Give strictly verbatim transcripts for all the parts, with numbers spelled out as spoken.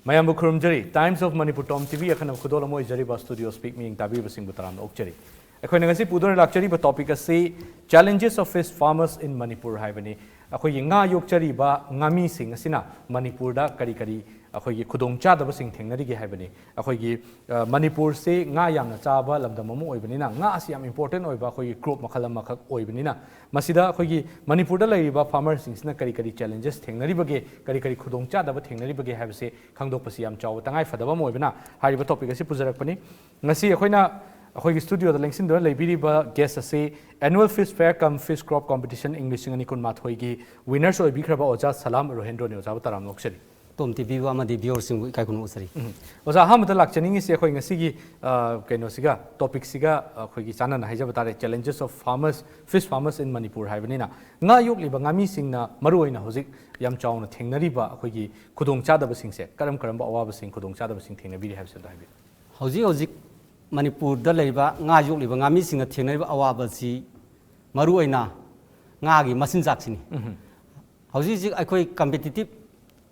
ꯃꯌꯥꯝꯕꯨ ꯈꯨꯔꯨꯝꯖꯔꯤ꯫ Times of Manipur Tom TV ꯑꯈꯟꯅꯕ ꯈꯨꯗꯣꯜ ꯑꯃ ꯑꯣꯏꯖꯔꯤꯕ Studio Speak ꯃꯤꯠꯌꯦꯡ ꯇꯥꯕꯤꯕꯁꯤꯡꯕꯨ ꯇꯔꯥꯝꯅ ꯑꯣꯛꯆꯔꯤ꯫ ꯑꯩꯈꯣꯏꯅ ꯉꯁꯤ ꯄꯨꯗꯨꯅ ꯂꯥꯛꯆꯔꯤꯕ topic ꯑꯁꯤ Challenges of Fish Farmers in Manipur ꯍꯥꯏꯕꯅꯤ꯫ ꯑꯩꯈꯣꯏꯒꯤ ꯉꯥ ꯌꯣꯛꯆꯔꯤꯕ ꯉꯥꯃꯤꯁꯤꯡ ꯑꯁꯤꯅ ꯃꯅꯤꯄꯨꯔꯗ ꯀꯔꯤ ꯀꯔꯤ ꯑꯩꯈꯣꯏꯒꯤ ꯈꯨꯗꯣꯡꯆꯥꯗꯕꯁꯤꯡ ꯊꯦꯡꯅꯔꯤꯒꯦ ꯍꯥꯏꯕꯅꯤ꯫ ꯑꯩꯈꯣꯏꯒꯤ, ꯑ, ꯃꯅꯤꯄꯨꯔꯁꯤ ꯉꯥ ꯌꯥꯝꯅ ꯆꯥꯕ ꯂꯝꯗꯝ ꯑꯃ ꯑꯣꯏꯕꯅꯤꯅ, ꯉꯥ ꯑꯁꯤ ꯌꯥꯝ important ꯑꯣꯏꯕ ꯑꯩꯈꯣꯏꯒꯤ crop ꯃꯈꯜ ꯑꯃꯈꯛ ꯑꯣꯏꯕꯅꯤꯅ, ꯃꯁꯤꯗ ꯑꯩꯈꯣꯏꯒꯤ ꯃꯅꯤꯄꯨꯔꯗ ꯂꯩꯔꯤꯕ farmerꯁꯤꯡꯁꯤꯅ ꯀꯔꯤ ꯀꯔꯤ challenges ꯊꯦꯡꯅꯔꯤꯕꯒꯦ, ꯀꯔꯤ ꯀꯔꯤ ꯈꯨꯗꯣꯡꯆꯥꯗꯕ ꯊꯦꯡꯅꯔꯤꯕꯒꯦ ꯍꯥꯏꯕꯁꯤ ꯈꯪꯗꯣꯛꯄꯁꯤ ꯌꯥꯝ ꯆꯥꯎꯕ ꯇꯉꯥꯏ ꯐꯗꯕ ꯑꯃ ꯑꯣꯏꯕꯅ ꯍꯥꯏꯔꯤꯕ topic ꯑꯁꯤ ꯄꯨꯖꯔꯛꯄꯅꯤ꯫ ꯉꯁꯤ ꯑꯩꯈꯣꯏꯅ ꯑꯩꯈꯣꯏꯒꯤ studioꯗ ꯂꯦꯡꯁꯤꯟꯗꯨꯅ ꯂꯩꯕꯤꯔꯤꯕ guest ꯑꯁꯤ Annual Fish Fair cum Fish Crop Competition ꯏꯪ ꯂꯤꯁꯤꯡ ꯑꯅꯤ ꯀꯨꯟꯃꯥꯊꯣꯏꯒꯤ winners ꯑꯣꯏꯕꯤꯈ꯭ꯔꯕ ꯑꯣꯖꯥ ꯁꯂꯥꯝ ꯔꯣꯍꯦꯟꯗ꯭ꯔꯣꯅꯤ꯫ ꯑꯣꯖꯥꯕꯨ ꯇꯔꯥꯝꯅ ꯑꯣꯛꯆꯔꯤ꯫ ꯇꯣꯝ ꯇꯤꯚꯤꯕꯨ ꯑꯃꯗꯤ viewerꯁꯤꯡꯕꯨ ꯏꯀꯥꯏ ꯈꯨꯝꯅꯅ ꯎꯠꯆꯔꯤ꯫ ꯎꯝ꯫ ꯑꯣꯖꯥ, ꯑꯍꯥꯟꯕꯗ ꯂꯥꯛꯆꯅꯤꯡꯉꯤꯁꯤ ꯑꯩꯈꯣꯏ ꯉꯁꯤꯒꯤ, ꯑ, ꯀꯩꯅꯣꯁꯤꯒ, topicꯁꯤꯒ ꯑꯩꯈꯣꯏꯒꯤ ꯆꯥꯟꯅꯅ ꯍꯥꯏꯖꯕ ꯇꯥꯔꯦ, Challenges of Farmers, Fish Farmers in Manipur ꯍꯥꯏꯕꯅꯤꯅ, ꯉꯥ ꯌꯣꯛꯂꯤꯕ ꯉꯥꯃꯤꯁꯤꯡꯅ ꯃꯔꯨꯑꯣꯏꯅ ꯍꯧꯖꯤꯛ ꯌꯥꯝ ꯆꯥꯎꯅ ꯊꯦꯡꯅꯔꯤꯕ ꯑꯩꯈꯣꯏꯒꯤ ꯈꯨꯗꯣꯡꯆꯥꯗꯕꯁꯤꯡꯁꯦ ꯀꯔꯝ ꯀꯔꯝꯕ ꯑꯋꯥꯕꯁꯤꯡ, ꯈꯨꯗꯣꯡꯆꯥꯗꯕꯁꯤꯡ ꯊꯦꯡꯅꯕꯤꯔꯤ ꯍꯥꯏꯕꯁꯤ ꯑꯝꯇ ꯍꯥꯏꯕꯤꯌꯨ꯫ ꯍꯧꯖꯤꯛ ꯍꯧꯖꯤꯛ ꯃꯅꯤꯄꯨꯔꯗ ꯂꯩꯔꯤꯕ ꯉꯥ ꯌꯣꯛꯂꯤꯕ ꯉꯥꯃꯤꯁꯤꯡꯅ ꯊꯦꯡꯅꯔꯤꯕ ꯑꯋꯥꯕꯁꯤ ꯃꯔꯨꯑꯣꯏꯅ ꯉꯥꯒꯤ ꯃꯆꯤꯟꯖꯥꯛꯁꯤꯅꯤ꯫ ꯎꯝ꯫ ꯍꯧꯖꯤꯛ ꯍꯧꯖꯤꯛ ꯑꯩꯈꯣꯏ competitive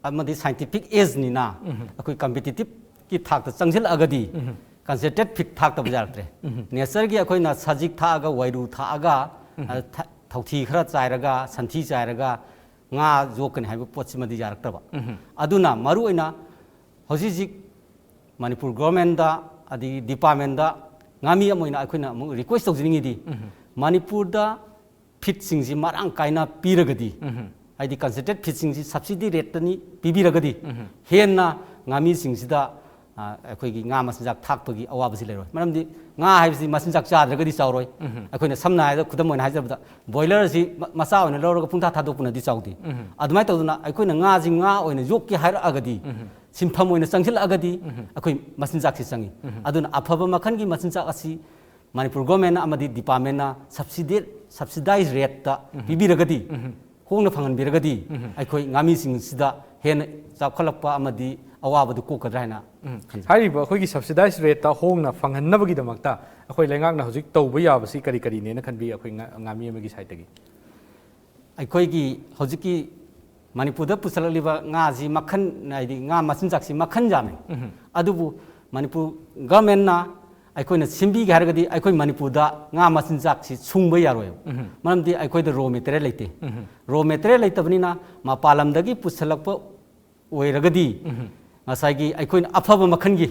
ꯑꯃꯗꯤ scientific ageꯅꯤꯅ, ꯎꯝ꯫ ꯑꯩꯈꯣꯏ competitiveꯀꯤ ꯊꯥꯛꯇ ꯆꯪꯁꯤꯜꯂꯛꯑꯒꯗꯤ, ꯎꯝ꯫ Concentrate feed ꯊꯥꯛꯇꯕ ꯌꯥꯔꯛꯇ꯭ꯔꯦ꯫ ꯎꯝ꯫ Natureꯒꯤ ꯑꯩꯈꯣꯏꯅ ꯁꯖꯤꯛ ꯊꯥꯛꯑꯒ, ꯋꯥꯏꯔꯨ ꯊꯥꯛꯑꯒ, ꯎꯝ꯫ ꯑ, ꯊ-, ꯊꯧꯊꯤ ꯈꯔ ꯆꯥꯏꯔꯒ, ꯁꯟꯊꯤ ꯆꯥꯏꯔꯒ ꯉꯥ ꯌꯣꯛꯀꯅꯤ ꯍꯥꯏꯕ ꯄꯣꯠꯁꯤꯃꯗꯤ ꯌꯥꯔꯛꯇꯕ꯫ ꯎꯝ꯫ ꯑꯗꯨꯅ ꯃꯔꯨꯑꯣꯏꯅ ꯍꯧꯖꯤꯛ ꯍꯧꯖꯤꯛ ꯃꯅꯤꯄꯨꯔ governmentꯗ, ꯑꯗꯒꯤ departmentꯗ ꯉꯥꯃꯤ ꯑꯃ ꯑꯣꯏꯅ ꯑꯩꯈꯣꯏꯅ ꯑꯃꯨꯛ request ꯇꯧꯖꯅꯤꯡꯉꯤꯗꯤ, ꯎꯝ꯫ ꯃꯅꯤꯄꯨꯔꯗ feedꯁꯤꯡꯁꯤ ꯃꯔꯥꯡ ꯀꯥꯏꯅ ꯄꯤꯔꯒꯗꯤ, ꯎꯝ꯫ ꯍꯥꯏꯗꯤ concentrate feedꯁꯤꯡꯁꯤ subsidy rateꯇꯅꯤ ꯄꯤꯕꯤꯔꯒꯗꯤ, ꯎꯝ꯫ ꯍꯦꯟꯅ ꯉꯥꯃꯤꯁꯤꯡꯁꯤꯗ, ꯑ, ꯑꯩꯈꯣꯏꯒꯤ ꯉꯥ ꯃꯆꯤꯟꯖꯥꯛ ꯊꯥꯛꯄꯒꯤ ꯑꯋꯥꯕꯁꯤ ꯂꯩꯔꯣꯏ꯫ ꯃꯔꯝꯗꯤ ꯉꯥ ꯍꯥꯏꯕꯁꯤ ꯃꯆꯤꯟꯖꯥꯛ ꯆꯥꯗ꯭ꯔꯒꯗꯤ ꯆꯥꯎꯔꯣꯏ꯫ ꯎꯝ꯫ ꯑꯩꯈꯣꯏꯅ ꯁꯝꯅ ꯍꯥꯏꯔꯕꯗ, ꯈꯨꯗꯝ ꯑꯣꯏꯅ ꯍꯥꯏꯖꯔꯕꯗ, boilerꯁꯤ ꯃ-, ꯃꯆꯥ ꯑꯣꯏꯅ ꯂꯧꯔꯒ ꯄꯨꯡꯊꯥ ꯊꯥꯗꯣꯛꯄꯅꯗꯤ ꯆꯥꯎꯗꯦ꯫ ꯎꯝ꯫ ꯑꯗꯨꯃꯥꯏꯅ ꯇꯧꯗꯅ ꯑꯩꯈꯣꯏꯅ ꯉꯥꯁꯤ ꯉꯥ ꯑꯣꯏꯅ ꯌꯣꯛꯀꯦ ꯍꯥꯏꯔꯛꯑꯒꯗꯤ, ꯎꯝ꯫ ꯁꯤꯟꯐꯝ ꯑꯣꯏꯅ ꯆꯪꯁꯤꯜꯂꯛꯑꯒꯗꯤ, ꯎꯝ꯫ ꯑꯩꯈꯣꯏ ꯃꯆꯤꯟꯖꯥꯛꯁꯤ ꯆꯪꯉꯤ꯫ ꯎꯝ꯫ ꯑꯗꯨꯅ ꯑꯐꯕ ꯃꯈꯜꯒꯤ ꯃꯆꯤꯟꯖꯥꯛ ꯑꯁꯤ ꯃꯅꯤꯄꯨꯔ governmentꯅ ꯑꯃꯗꯤ departmentꯅ subsidy, subsidized rateꯇ, ꯎꯝ꯫ ꯄꯤꯕꯤꯔꯒꯗꯤ, ꯎꯝ꯫ ꯍꯣꯡꯅ ꯐꯪꯍꯟꯕꯤꯔꯒꯗꯤ, ꯎꯝ꯫ ꯑꯩꯈꯣꯏ ꯉꯥꯃꯤꯁꯤꯡꯁꯤꯗ ꯍꯦꯟꯅ ꯆꯥꯎꯈꯠꯂꯛꯄ ꯑꯃꯗꯤ ꯑꯋꯥꯕꯗꯨ ꯀꯣꯛꯀꯗ꯭ꯔꯥ ꯍꯥꯏꯅ, ꯎꯝ꯫ ꯈꯟꯖꯩ꯫ ꯍꯥꯏꯔꯤꯕ ꯑꯩꯈꯣꯏꯒꯤ subsidized rateꯇ ꯍꯣꯡꯅ ꯐꯪꯍꯟꯅꯕꯒꯤꯗꯃꯛꯇ ꯑꯩꯈꯣꯏ ꯂꯩꯉꯥꯛꯅ ꯍꯧꯖꯤꯛ ꯇꯧꯕ ꯌꯥꯕꯁꯤ ꯀꯔꯤ ꯀꯔꯤꯅꯦꯅ ꯈꯟꯕꯤ, ꯑꯩꯈꯣꯏ ꯉꯥ-, ꯉꯥꯃꯤ ꯑꯃꯒꯤ sideꯇꯒꯤ? ꯑꯩꯈꯣꯏꯒꯤ ꯍꯧꯖꯤꯛꯀꯤ ꯃꯅꯤꯄꯨꯔꯗ ꯄꯨꯁꯜꯂꯛꯂꯤꯕ ꯉꯥꯁꯤ ꯃꯈꯜ, ꯍꯥꯏꯗꯤ ꯉꯥ ꯃꯆꯤꯟꯖꯥꯛꯁꯤ ꯃꯈꯜ ꯌꯥꯝꯃꯤ꯫ ꯑꯗꯨꯕꯨ ꯃꯅꯤꯄꯨꯔ ꯒꯚꯔꯟꯃꯦꯟꯠꯅ ꯑꯩꯈꯣꯏꯅ ꯁꯦꯝꯕꯤꯒꯦ ꯍꯥꯏꯔꯒꯗꯤ ꯑꯩꯈꯣꯏ ꯃꯅꯤꯄꯨꯔꯗ ꯉꯥ ꯃꯆꯤꯟꯖꯥꯛꯁꯤ ꯁꯨꯡꯕ ꯌꯥꯔꯣꯏꯕ꯫ ꯃꯔꯝꯗꯤ ꯑꯩꯈꯣꯏꯗ ꯔꯣ ꯃꯦꯇꯔꯤꯌꯦꯜ ꯂꯩꯇꯦ꯫ ꯔꯣ ꯃꯦꯇꯔꯤꯌꯦꯜ ꯂꯩꯇꯕꯅꯤꯅ ꯃꯄꯥꯟ ꯂꯝꯗꯒꯤ ꯄꯨꯁꯜꯂꯛꯄ ꯑꯣꯏꯔꯒꯗꯤ ꯉꯁꯥꯏꯒꯤ ꯑꯩꯈꯣꯏꯅ ꯑꯐꯕ ꯃꯈꯜꯒꯤ,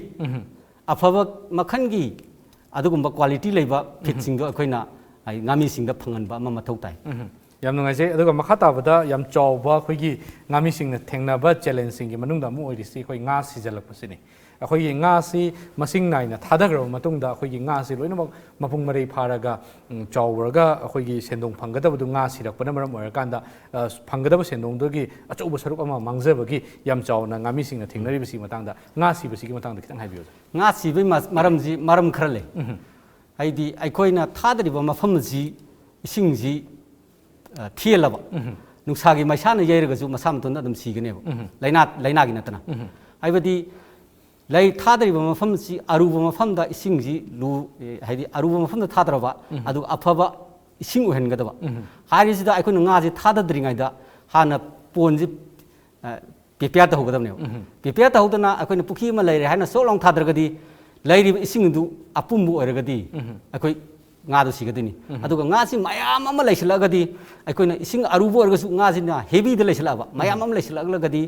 ꯑꯐꯕ ꯃꯈꯜꯒꯤ ꯑꯗꯨꯒꯨꯝꯕ ꯀ꯭ꯋꯥꯂꯤꯇꯤ ꯂꯩꯕ ꯐꯤꯗꯁꯤꯡꯗꯣ ꯑꯩꯈꯣꯏꯅ, ꯍꯥꯏꯗꯤ, ꯉꯥꯃꯤꯁꯤꯡꯗ ꯐꯪꯍꯟꯕ ꯑꯃ ꯃꯊꯧ ꯇꯥꯏ꯫ ꯌꯥꯝ ꯅꯨꯡꯉꯥꯏꯖꯩ꯫ ꯑꯗꯨꯒ ꯃꯈꯥ ꯇꯥꯕꯗ ꯌꯥꯝ ꯆꯥꯎꯕ ꯑꯩꯈꯣꯏꯒꯤ ꯉꯥꯃꯤꯁꯤꯡꯅ ꯊꯦꯡꯅꯕ ꯆꯦꯂꯦꯟꯖꯁꯤꯡꯒꯤ ꯃꯅꯨꯡꯗ ꯑꯃ ꯑꯣꯏꯔꯤꯁꯤ ꯑꯩꯈꯣꯏ ꯉꯥ ꯁꯤꯖꯜꯂꯛꯄꯁꯤꯅꯤ꯫ ꯑꯩꯈꯣꯏꯒꯤ ꯉꯥꯁꯤ ꯃꯁꯤꯡ ꯅꯥꯏꯅ ꯊꯥꯗꯈ꯭ꯔꯕ ꯃꯇꯨꯡꯗ ꯑꯩꯈꯣꯏꯒꯤ ꯉꯥꯁꯤ ꯂꯣꯏꯅꯃꯛ ꯃꯄꯨꯡ ꯃꯔꯩ ꯐꯥꯔꯒ, ꯎꯝ, ꯆꯥꯎꯔꯒ ꯑꯩꯈꯣꯏꯒꯤ ꯁꯦꯟꯗꯣꯡ ꯐꯪꯒꯗꯕꯗꯨ ꯉꯥ ꯁꯤꯔꯛꯄꯅ ꯃꯔꯝ ꯑꯣꯏꯔꯀꯥꯟꯗ, ꯑ, ꯐꯪꯒꯗꯕ ꯁꯦꯟꯗꯣꯡꯗꯨꯒꯤ ꯑꯆꯧꯕ ꯁꯔꯨꯛ ꯑꯃ ꯃꯥꯡꯖꯕꯒꯤ ꯌꯥꯝ ꯆꯥꯎꯅ ꯉꯥꯃꯤꯁꯤꯡꯅ ꯊꯦꯡꯅꯔꯤꯕꯁꯤꯒꯤ ꯃꯇꯥꯡꯗ, ꯉꯥ ꯁꯤꯕꯁꯤꯒꯤ ꯃꯇꯥꯡꯗ ꯈꯤꯇꯪ ꯍꯥꯏꯕꯤꯌꯨ, ꯑꯣꯖꯥ꯫ ꯉꯥ ꯁꯤꯕꯒꯤ ꯃ-, ꯃꯔꯝꯁꯤ ꯃꯔꯝ ꯈꯔ ꯂꯩ꯫ ꯍꯥꯏꯗꯤ ꯑꯩꯈꯣꯏꯅ ꯊꯥꯗꯔꯤꯕ ꯃꯐꯝ ꯑꯁꯤ ꯏꯁꯤꯡꯁꯤ, ꯑ, ꯊꯤꯍꯜꯂꯕ, ꯅꯨꯡꯁꯥꯒꯤ ꯃꯩꯁꯥꯅ ꯌꯩꯔꯒꯁꯨ ꯃꯁꯥ ꯃꯇꯣꯟꯗ ꯑꯗꯨꯝ ꯁꯤꯒꯅꯦꯕ꯫ ꯂꯥꯏꯅꯥ, ꯂꯥꯏꯅꯥꯒꯤ ꯅꯠꯇꯅ꯫ ꯍꯥꯏꯕꯗꯤ ꯂꯩ ꯊꯥꯗꯔꯤꯕ ꯃꯐꯝꯁꯤ ꯑꯔꯨꯕ ꯃꯐꯝꯗ ꯏꯁꯤꯡꯁꯤ ꯂꯨ-, ꯑꯦ, ꯍꯥꯏꯗꯤ ꯑꯔꯨꯕ ꯃꯐꯝꯗ ꯊꯥꯗꯔꯕ, ꯑꯗꯨꯒ ꯑꯐꯕ ꯏꯁꯤꯡ ꯑꯣꯏꯍꯟꯒꯗꯕ꯫ ꯍꯥꯏꯔꯤꯁꯤꯗ ꯑꯩꯈꯣꯏꯅ ꯉꯥꯁꯦ ꯊꯥꯗꯗ꯭ꯔꯤꯉꯩꯗ ꯍꯥꯟꯅ ꯄꯣꯟꯁꯦ, ꯑ, ꯄ꯭ꯔꯤꯄꯦꯌꯔ ꯇꯧꯍꯧꯒꯗꯕꯅꯦꯕ꯫ ꯄ꯭ꯔꯤꯄꯦꯌꯔ ꯇꯧꯍꯧꯗꯅ ꯑꯩꯈꯣꯏꯅ ꯄꯨꯈ꯭ꯔꯤ ꯑꯃ ꯂꯩꯔꯦ ꯍꯥꯏꯅ ꯁꯣꯛ ꯂꯥꯎ ꯊꯥꯗꯔꯒꯗꯤ ꯂꯩꯔꯤꯕ ꯏꯁꯤꯡ ꯑꯗꯨ ꯑꯄꯨꯝꯕ ꯑꯣꯏꯔꯒꯗꯤ ꯑꯩꯈꯣꯏ ꯉꯥꯗꯣ ꯁꯤꯒꯗꯣꯏꯅꯤ꯫ ꯑꯗꯨꯒ ꯉꯥꯁꯤ ꯃꯌꯥꯝ ꯑꯃ ꯂꯩꯁꯤꯜꯂꯛꯑꯒꯗꯤ ꯑꯩꯈꯣꯏꯅ ꯏꯁꯤꯡ ꯑꯔꯨꯕ ꯑꯣꯏꯔꯒꯁꯨ ꯉꯥꯁꯤꯅ ꯍꯦꯕꯤꯗ ꯂꯩꯁꯤꯜꯂꯛꯑꯕ, ꯃꯌꯥꯝ ꯑꯃ ꯂꯩꯁꯤꯜꯂꯛꯂꯒꯗꯤ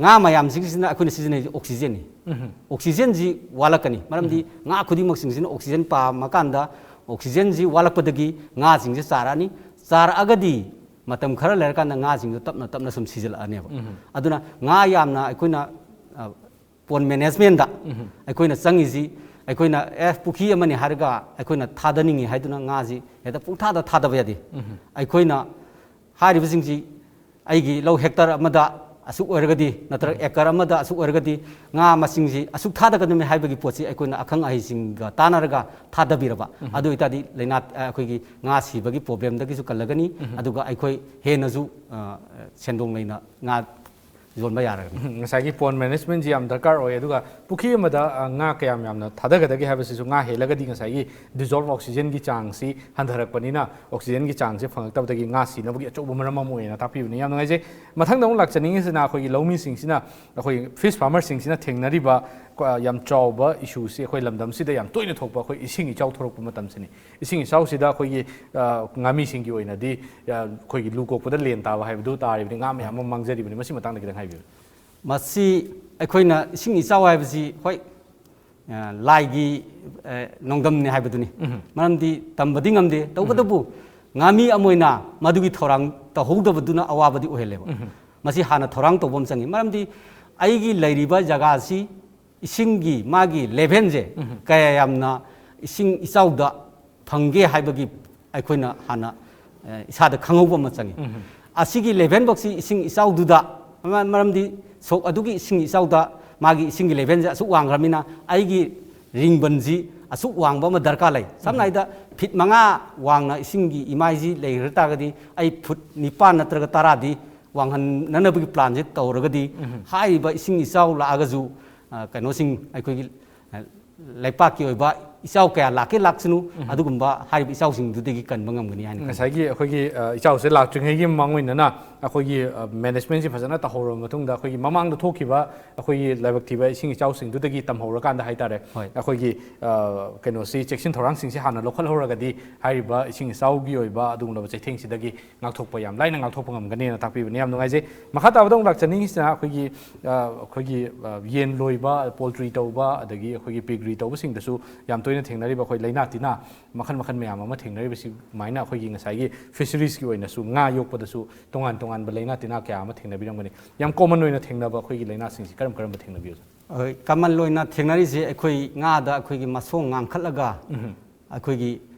ꯉꯥ ꯃꯌꯥꯝꯁꯤꯡꯁꯤꯅ ꯑꯩꯈꯣꯏꯅ ꯁꯤꯖꯤꯟꯅꯔꯤꯁꯦ ꯑꯣꯛꯁꯤꯖꯦꯟꯅꯤ꯫ ꯑꯣꯛꯁꯤꯖꯦꯟꯁꯤ ꯋꯥꯠꯂꯛꯀꯅꯤ꯫ ꯃꯔꯝꯗꯤ ꯉꯥ ꯈꯨꯗꯤꯡꯃꯛꯁꯤꯡꯁꯤꯅ ꯑꯣꯛꯁꯤꯖꯦꯟ ꯄꯥꯝꯃꯀꯥꯟꯗ ꯑꯣꯛꯁꯤꯖꯦꯟꯁꯤ ꯋꯥꯠꯂꯛꯄꯗꯒꯤ ꯉꯥꯁꯤꯡꯁꯦ ꯆꯥꯔꯛꯑꯅꯤ꯫ ꯆꯥꯔꯛꯑꯒꯗꯤ ꯃꯇꯝ ꯈꯔ ꯂꯩꯔꯀꯥꯟꯗ ꯉꯥꯁꯤꯡꯗꯣ ꯇꯞꯅ ꯇꯞꯅ ꯁꯨꯝ ꯁꯤꯖꯤꯜꯂꯛꯑꯅꯦꯕ꯫ ꯑꯗꯨꯅ ꯉꯥ ꯌꯥꯝꯅ ꯑꯩꯈꯣꯏꯅ, ꯑ, ꯄꯣꯟ ꯃꯦꯅꯦꯖꯃꯦꯟꯗ ꯑꯩꯈꯣꯏꯅ ꯆꯪꯉꯤꯁꯤ, ꯑꯩꯈꯣꯏꯅ, "ꯑꯦ, ꯄꯨꯈ꯭ꯔꯤ ꯑꯃꯅꯤ ꯍꯥꯏꯔꯒ ꯑꯩꯈꯣꯏꯅ ꯊꯥꯗꯅꯤꯡꯉꯤ" ꯍꯥꯏꯗꯨꯅ ꯉꯥꯁꯤ ꯍꯦꯛꯇ ꯄꯨꯡꯊꯥꯗ ꯊꯥꯗꯕ ꯌꯥꯗꯦ꯫ ꯑꯩꯈꯣꯏꯅ ꯍꯥꯏꯔꯤꯕꯁꯤꯡꯁꯤ ꯑꯩꯒꯤ ꯂꯧ ꯍꯦꯛꯇꯔ ꯑꯃꯗ ꯑꯁꯨꯛ ꯑꯣꯏꯔꯒꯗꯤ, ꯅꯠꯇ꯭ꯔꯒ ꯑꯦꯀꯔ ꯑꯃꯗ ꯑꯁꯨꯛ ꯑꯣꯏꯔꯒꯗꯤ ꯉꯥ ꯃꯁꯤꯡꯁꯤ ꯑꯁꯨꯛ ꯊꯥꯗꯒꯗꯕꯅꯤ ꯍꯥꯏꯕꯒꯤ ꯄꯣꯠꯁꯤ ꯑꯩꯈꯣꯏꯅ ꯑꯈꯪ ꯑꯍꯩꯁꯤꯡꯒ ꯇꯥꯟꯅꯔꯒ ꯊꯥꯗꯕꯤꯔꯕ, ꯑꯗꯨ ꯑꯣꯏꯇꯥꯔꯗꯤ ꯂꯥꯏꯅꯥ, ꯑꯩꯈꯣꯏꯒꯤ ꯉꯥ ꯁꯤꯕꯒꯤ ꯄ꯭ꯔꯣꯕ꯭ꯂꯦꯝꯗꯒꯤꯁꯨ ꯀꯜꯂꯒꯅꯤ꯫ ꯑꯗꯨꯒ ꯑꯩꯈꯣꯏ ꯍꯦꯟꯅꯁꯨ, ꯑ, ꯁꯦꯟꯗꯣꯡ ꯂꯩꯅ ꯉꯥ ꯌꯣꯟꯕ ꯌꯥꯔꯒꯅꯤ꯫ ꯎꯝ, ꯉꯁꯥꯏꯒꯤ ꯄꯣꯟ ꯃꯦꯅꯦꯖꯃꯦꯟꯁꯤ ꯌꯥꯝ ꯗꯔꯀꯥꯔ ꯑꯣꯏ꯫ ꯑꯗꯨꯒ ꯄꯨꯈ꯭ꯔꯤ ꯑꯃꯗ, ꯑ, ꯉꯥ ꯀꯌꯥꯝ ꯌꯥꯝꯅ ꯊꯥꯗꯒꯗꯒꯦ ꯍꯥꯏꯕꯁꯤꯁꯨ, ꯉꯥ ꯍꯦꯜꯂꯒꯗꯤ ꯉꯁꯥꯏꯒꯤ ꯗꯤꯖꯣꯜꯕ ꯑꯣꯛꯁꯤꯖꯦꯟꯒꯤ ꯆꯥꯡꯁꯤ ꯍꯟꯊꯔꯛꯄꯅꯤꯅ, ꯑꯣꯛꯁꯤꯖꯦꯟꯒꯤ ꯆꯥꯡꯁꯦ ꯐꯪꯉꯛꯇꯕꯗꯒꯤ ꯉꯥ ꯁꯤꯅꯕꯒꯤ ꯑꯆꯧꯕ ꯃꯔꯝ ꯑꯃ ꯑꯣꯏꯅ ꯇꯥꯛꯄꯤꯕꯅꯤ꯫ ꯌꯥꯝ ꯅꯨꯡꯉꯥꯏꯖꯩ꯫ ꯃꯊꯪꯗ ꯑꯃꯨꯛ ꯂꯥꯛꯆꯅꯤꯡꯉꯤꯁꯤꯅ, ꯑꯩꯈꯣꯏꯒꯤ ꯂꯧꯃꯤꯁꯤꯡꯁꯤꯅ, ꯑꯩꯈꯣꯏ ꯐꯤꯁ ꯐꯥꯔꯃꯔꯁꯤꯡꯁꯤꯅ ꯊꯦꯡꯅꯔꯤꯕ, ꯑ, ꯌꯥꯝ ꯆꯥꯎꯕ ꯏꯁꯨꯁꯤ ꯑꯩꯈꯣꯏ ꯂꯝꯗꯝꯁꯤꯗ ꯌꯥꯝ ꯇꯣꯏꯅ ꯊꯣꯛꯄ ꯑꯩꯈꯣꯏ ꯏꯁꯤꯡ ꯏꯆꯥꯎ ꯊꯣꯔꯛꯄ ꯃꯇꯝꯁꯤꯅꯤ꯫ ꯏꯁꯤꯡ ꯏꯆꯥꯎꯁꯤꯗ ꯑꯩꯈꯣꯏꯒꯤ, ꯑ, ꯉꯥꯃꯤꯁꯤꯡꯒꯤ ꯑꯣꯏꯅꯗꯤ, ꯑ, ꯑꯩꯈꯣꯏꯒꯤ ꯂꯨ ꯀꯣꯛꯄꯗ ꯂꯦꯟ ꯇꯥꯕ ꯍꯥꯏꯕꯗꯨ ꯇꯥꯔꯤꯕꯅꯤ, ꯉꯥ ꯃꯌꯥꯝ ꯑꯃ ꯃꯥꯡꯖꯔꯤꯕꯅꯤ꯫ ꯃꯁꯤ ꯃꯇꯥꯡꯗ ꯈꯤꯇꯪ ꯍꯥꯏꯕꯤꯌꯨ꯫ ꯃꯁꯤ ꯑꯩꯈꯣꯏꯅ ꯏꯁꯤꯡ ꯏꯆꯥꯎ ꯍꯥꯏꯕꯁꯤ, ꯍꯣꯏ, ꯑ, ꯂꯥꯏꯒꯤ, ꯑ, ꯅꯣꯡꯗꯝꯅꯤ ꯍꯥꯏꯕꯗꯨꯅꯤ꯫ ꯎꯝ꯫ ꯃꯔꯝꯗꯤ ꯇꯝꯕꯗꯤ ꯉꯝꯗꯦ, ꯇꯧꯕꯇꯕꯨ ꯉꯥꯃꯤ ꯑꯃ ꯑꯣꯏꯅ ꯃꯗꯨꯒꯤ ꯊꯧꯔꯥꯡ ꯇꯧꯍꯧꯗꯕꯗꯨꯅ ꯑꯋꯥꯕꯗꯤ ꯑꯣꯏꯍꯜꯂꯦꯕ꯫ ꯎꯝ꯫ ꯃꯁꯤ ꯍꯥꯟꯅ ꯊꯧꯔꯥꯡ ꯇꯧꯕ ꯑꯃ ꯆꯪꯉꯤ꯫ ꯃꯔꯝꯗꯤ ꯑꯩꯒꯤ ꯂꯩꯔꯤꯕ ꯖꯒꯥꯁꯤ ꯏꯁꯤꯡꯒꯤ ꯃꯥꯒꯤ ꯂꯦꯚꯦꯜꯁꯦ ꯎꯝ꯫ ꯀꯌꯥ ꯌꯥꯝꯅ ꯏꯁꯤꯡ ꯏꯆꯥꯎꯗ ꯐꯪꯒꯦ ꯍꯥꯏꯕꯒꯤ ꯑꯩꯈꯣꯏꯅ ꯍꯥꯟꯅ, ꯑ, ꯏꯁꯥꯗ ꯈꯪꯍꯧꯕ ꯑꯃ ꯆꯪꯉꯤ꯫ ꯎꯝ꯫ ꯑꯁꯤꯒꯤ ꯂꯦꯚꯦꯜ ꯕꯣꯛꯁꯤ ꯏꯁꯤꯡ ꯏꯆꯥꯎꯗꯨꯗ, ꯃ-, ꯃꯔꯝꯗꯤ ꯁꯣꯛ ꯑꯗꯨꯒꯤ ꯏꯁꯤꯡ ꯏꯆꯥꯎꯗ ꯃꯥꯒꯤ ꯏꯁꯤꯡꯒꯤ ꯂꯦꯚꯦꯜꯁꯦ ꯑꯁꯨꯛ ꯋꯥꯡꯈ꯭ꯔꯕꯅꯤꯅ, ꯑꯩꯒꯤ ꯔꯤꯡꯕꯟꯁꯤ ꯑꯁꯨꯛ ꯋꯥꯡꯕ ꯑꯃ ꯗꯔꯀꯥꯔ ꯂꯩ꯫ ꯁꯝꯅ ꯍꯥꯏꯗ ꯐꯤꯠ ꯃꯉꯥ ꯋꯥꯡꯅ ꯏꯁꯤꯡꯒꯤ ꯏꯃꯥꯏꯁꯤ ꯂꯩꯈ꯭ꯔ ꯇꯥꯔꯒꯗꯤ, ꯑꯩ ꯐꯨꯠ ꯅꯤꯄꯥꯟ ꯅꯠꯇ꯭ꯔꯒ ꯇꯔꯥꯗꯤ ꯋꯥꯡꯍꯟꯅꯅꯕꯒꯤ ꯄ꯭ꯂꯥꯟꯁꯦ ꯇꯧꯔꯒꯗꯤ, ꯎꯝ꯫ ꯍꯥꯏꯔꯤꯕ ꯏꯁꯤꯡ ꯏꯆꯥꯎ ꯂꯥꯛꯑꯒꯁꯨ, ꯑ, ꯀꯩꯅꯣꯁꯤꯡ ꯑꯩꯈꯣꯏꯒꯤ, ꯑ, ꯂꯩꯄꯥꯛꯀꯤ ꯑꯣꯏꯕ ꯏꯆꯥꯎ ꯀꯌꯥ ꯂꯥꯛꯀꯦ ꯂꯥꯛꯁꯅꯨ, ꯑꯗꯨꯒꯨꯝꯕ ꯍꯥꯏꯔꯤꯕ ꯏꯆꯥꯎꯁꯤꯡꯗꯨꯗꯒꯤ ꯀꯟꯕ ꯉꯝꯒꯅꯤ ꯍꯥꯏꯅ ꯈꯜꯂꯤ꯫ ꯉꯁꯥꯏꯒꯤ ꯑꯩꯈꯣꯏꯒꯤ, ꯑ, ꯏꯆꯥꯎꯁꯦ ꯂꯥꯛꯇ꯭ꯔꯤꯉꯩꯒꯤ ꯃꯃꯥꯡ ꯑꯣꯏꯅꯅ ꯑꯩꯈꯣꯏꯒꯤ, ꯑ, ꯃꯦꯅꯦꯖꯃꯦꯟꯁꯤ ꯐꯖꯅ ꯇꯧꯍꯧꯔꯕ ꯃꯇꯨꯡꯗ, ꯑꯩꯈꯣꯏꯒꯤ ꯃꯃꯥꯡꯗ ꯊꯣꯛꯈꯤꯕ ꯑꯩꯈꯣꯏꯒꯤ ꯂꯥꯏꯕꯛ ꯊꯤꯕ ꯏꯁꯤꯡ ꯏꯆꯥꯎꯁꯤꯡꯗꯨꯗꯒꯤ ꯇꯝꯍꯧꯔꯀꯥꯟꯗ ꯍꯥꯏꯇꯥꯔꯦ, ꯍꯣꯏ꯫ ꯑꯩꯈꯣꯏꯒꯤ, ꯑ, ꯀꯩꯅꯣꯁꯤ, ꯆꯦꯛꯁꯤꯟ ꯊꯧꯔꯥꯡꯁꯤꯡꯁꯤ ꯍꯥꯟꯅ ꯂꯧꯈꯠꯍꯧꯔꯒꯗꯤ ꯍꯥꯏꯔꯤꯕ ꯏꯁꯤꯡ ꯏꯆꯥꯎꯒꯤ ꯑꯣꯏꯕ ꯑꯗꯨꯒꯨꯝꯂꯕ ꯆꯩꯊꯦꯡꯁꯤꯗꯒꯤ ꯉꯥꯛꯊꯣꯛꯄ, ꯌꯥꯝ ꯂꯥꯏꯅ ꯉꯥꯛꯊꯣꯛꯄ ꯉꯝꯒꯅꯤꯅ ꯇꯥꯛꯄꯤꯕꯅꯤ꯫ ꯌꯥꯝ ꯅꯨꯡꯉꯥꯏꯖꯩ꯫ ꯃꯈꯥ ꯇꯥꯕꯗ ꯑꯃꯨꯛ ꯂꯥꯛꯆꯅꯤꯡꯉꯤꯁꯤꯅ ꯑꯩꯈꯣꯏꯒꯤ, ꯑ, ꯑꯩꯈꯣꯏꯒꯤ, ꯑ, ꯌꯦꯟ ꯂꯣꯏꯕ, ꯄꯣꯜꯇ꯭ꯔꯤ ꯇꯧꯕ, ꯑꯗꯒꯤ ꯑꯩꯈꯣꯏꯒꯤ ꯄꯤꯒ꯭ꯔꯤ ꯇꯧꯕꯁꯤꯡꯗꯁꯨ ꯌꯥꯝ ꯇꯣꯏꯅ ꯊꯦꯡꯅꯔꯤꯕ ꯑꯩꯈꯣꯏ ꯂꯥꯏꯅꯥ ꯇꯤꯟꯅꯥ ꯃꯈꯜ ꯃꯈꯜ ꯃꯌꯥꯝ ꯑꯃ ꯊꯦꯡꯅꯔꯤꯕ, ꯁꯨꯃꯥꯏꯅ ꯑꯩꯈꯣꯏꯒꯤ ꯉꯁꯥꯏꯒꯤ ꯐꯤꯁꯔꯤꯁꯀꯤ ꯑꯣꯏꯅꯁꯨ ꯉꯥ ꯌꯣꯛꯄꯗꯁꯨ ꯇꯣꯉꯥꯟ ꯇꯣꯉꯥꯟꯕ ꯂꯥꯏꯅꯥ ꯇꯤꯟꯅꯥ ꯀꯌꯥ ꯑꯃ ꯊꯦꯡꯅꯕꯤꯔꯝꯒꯅꯤ꯫ ꯌꯥꯝ ꯀꯣꯃꯟ ꯑꯣꯏꯅ ꯊꯦꯡꯅꯕ ꯑꯩꯈꯣꯏꯒꯤ ꯂꯥꯏꯅꯥꯁꯤꯡꯁꯤ ꯀꯔꯝ ꯀꯔꯝꯕ ꯊꯦꯡꯅꯕꯤꯕꯒꯦ? ꯑꯩꯈꯣꯏ ꯀꯃꯟ ꯑꯣꯏꯅ ꯊꯦꯡꯅꯔꯤꯁꯦ, ꯑꯩꯈꯣꯏ ꯉꯥꯗ ꯑꯩꯈꯣꯏꯒꯤ ꯃꯁꯣꯡ ꯉꯥꯡꯈꯠꯂꯒ, ꯎꯝ꯫ ꯑꯩꯈꯣꯏꯒꯤ,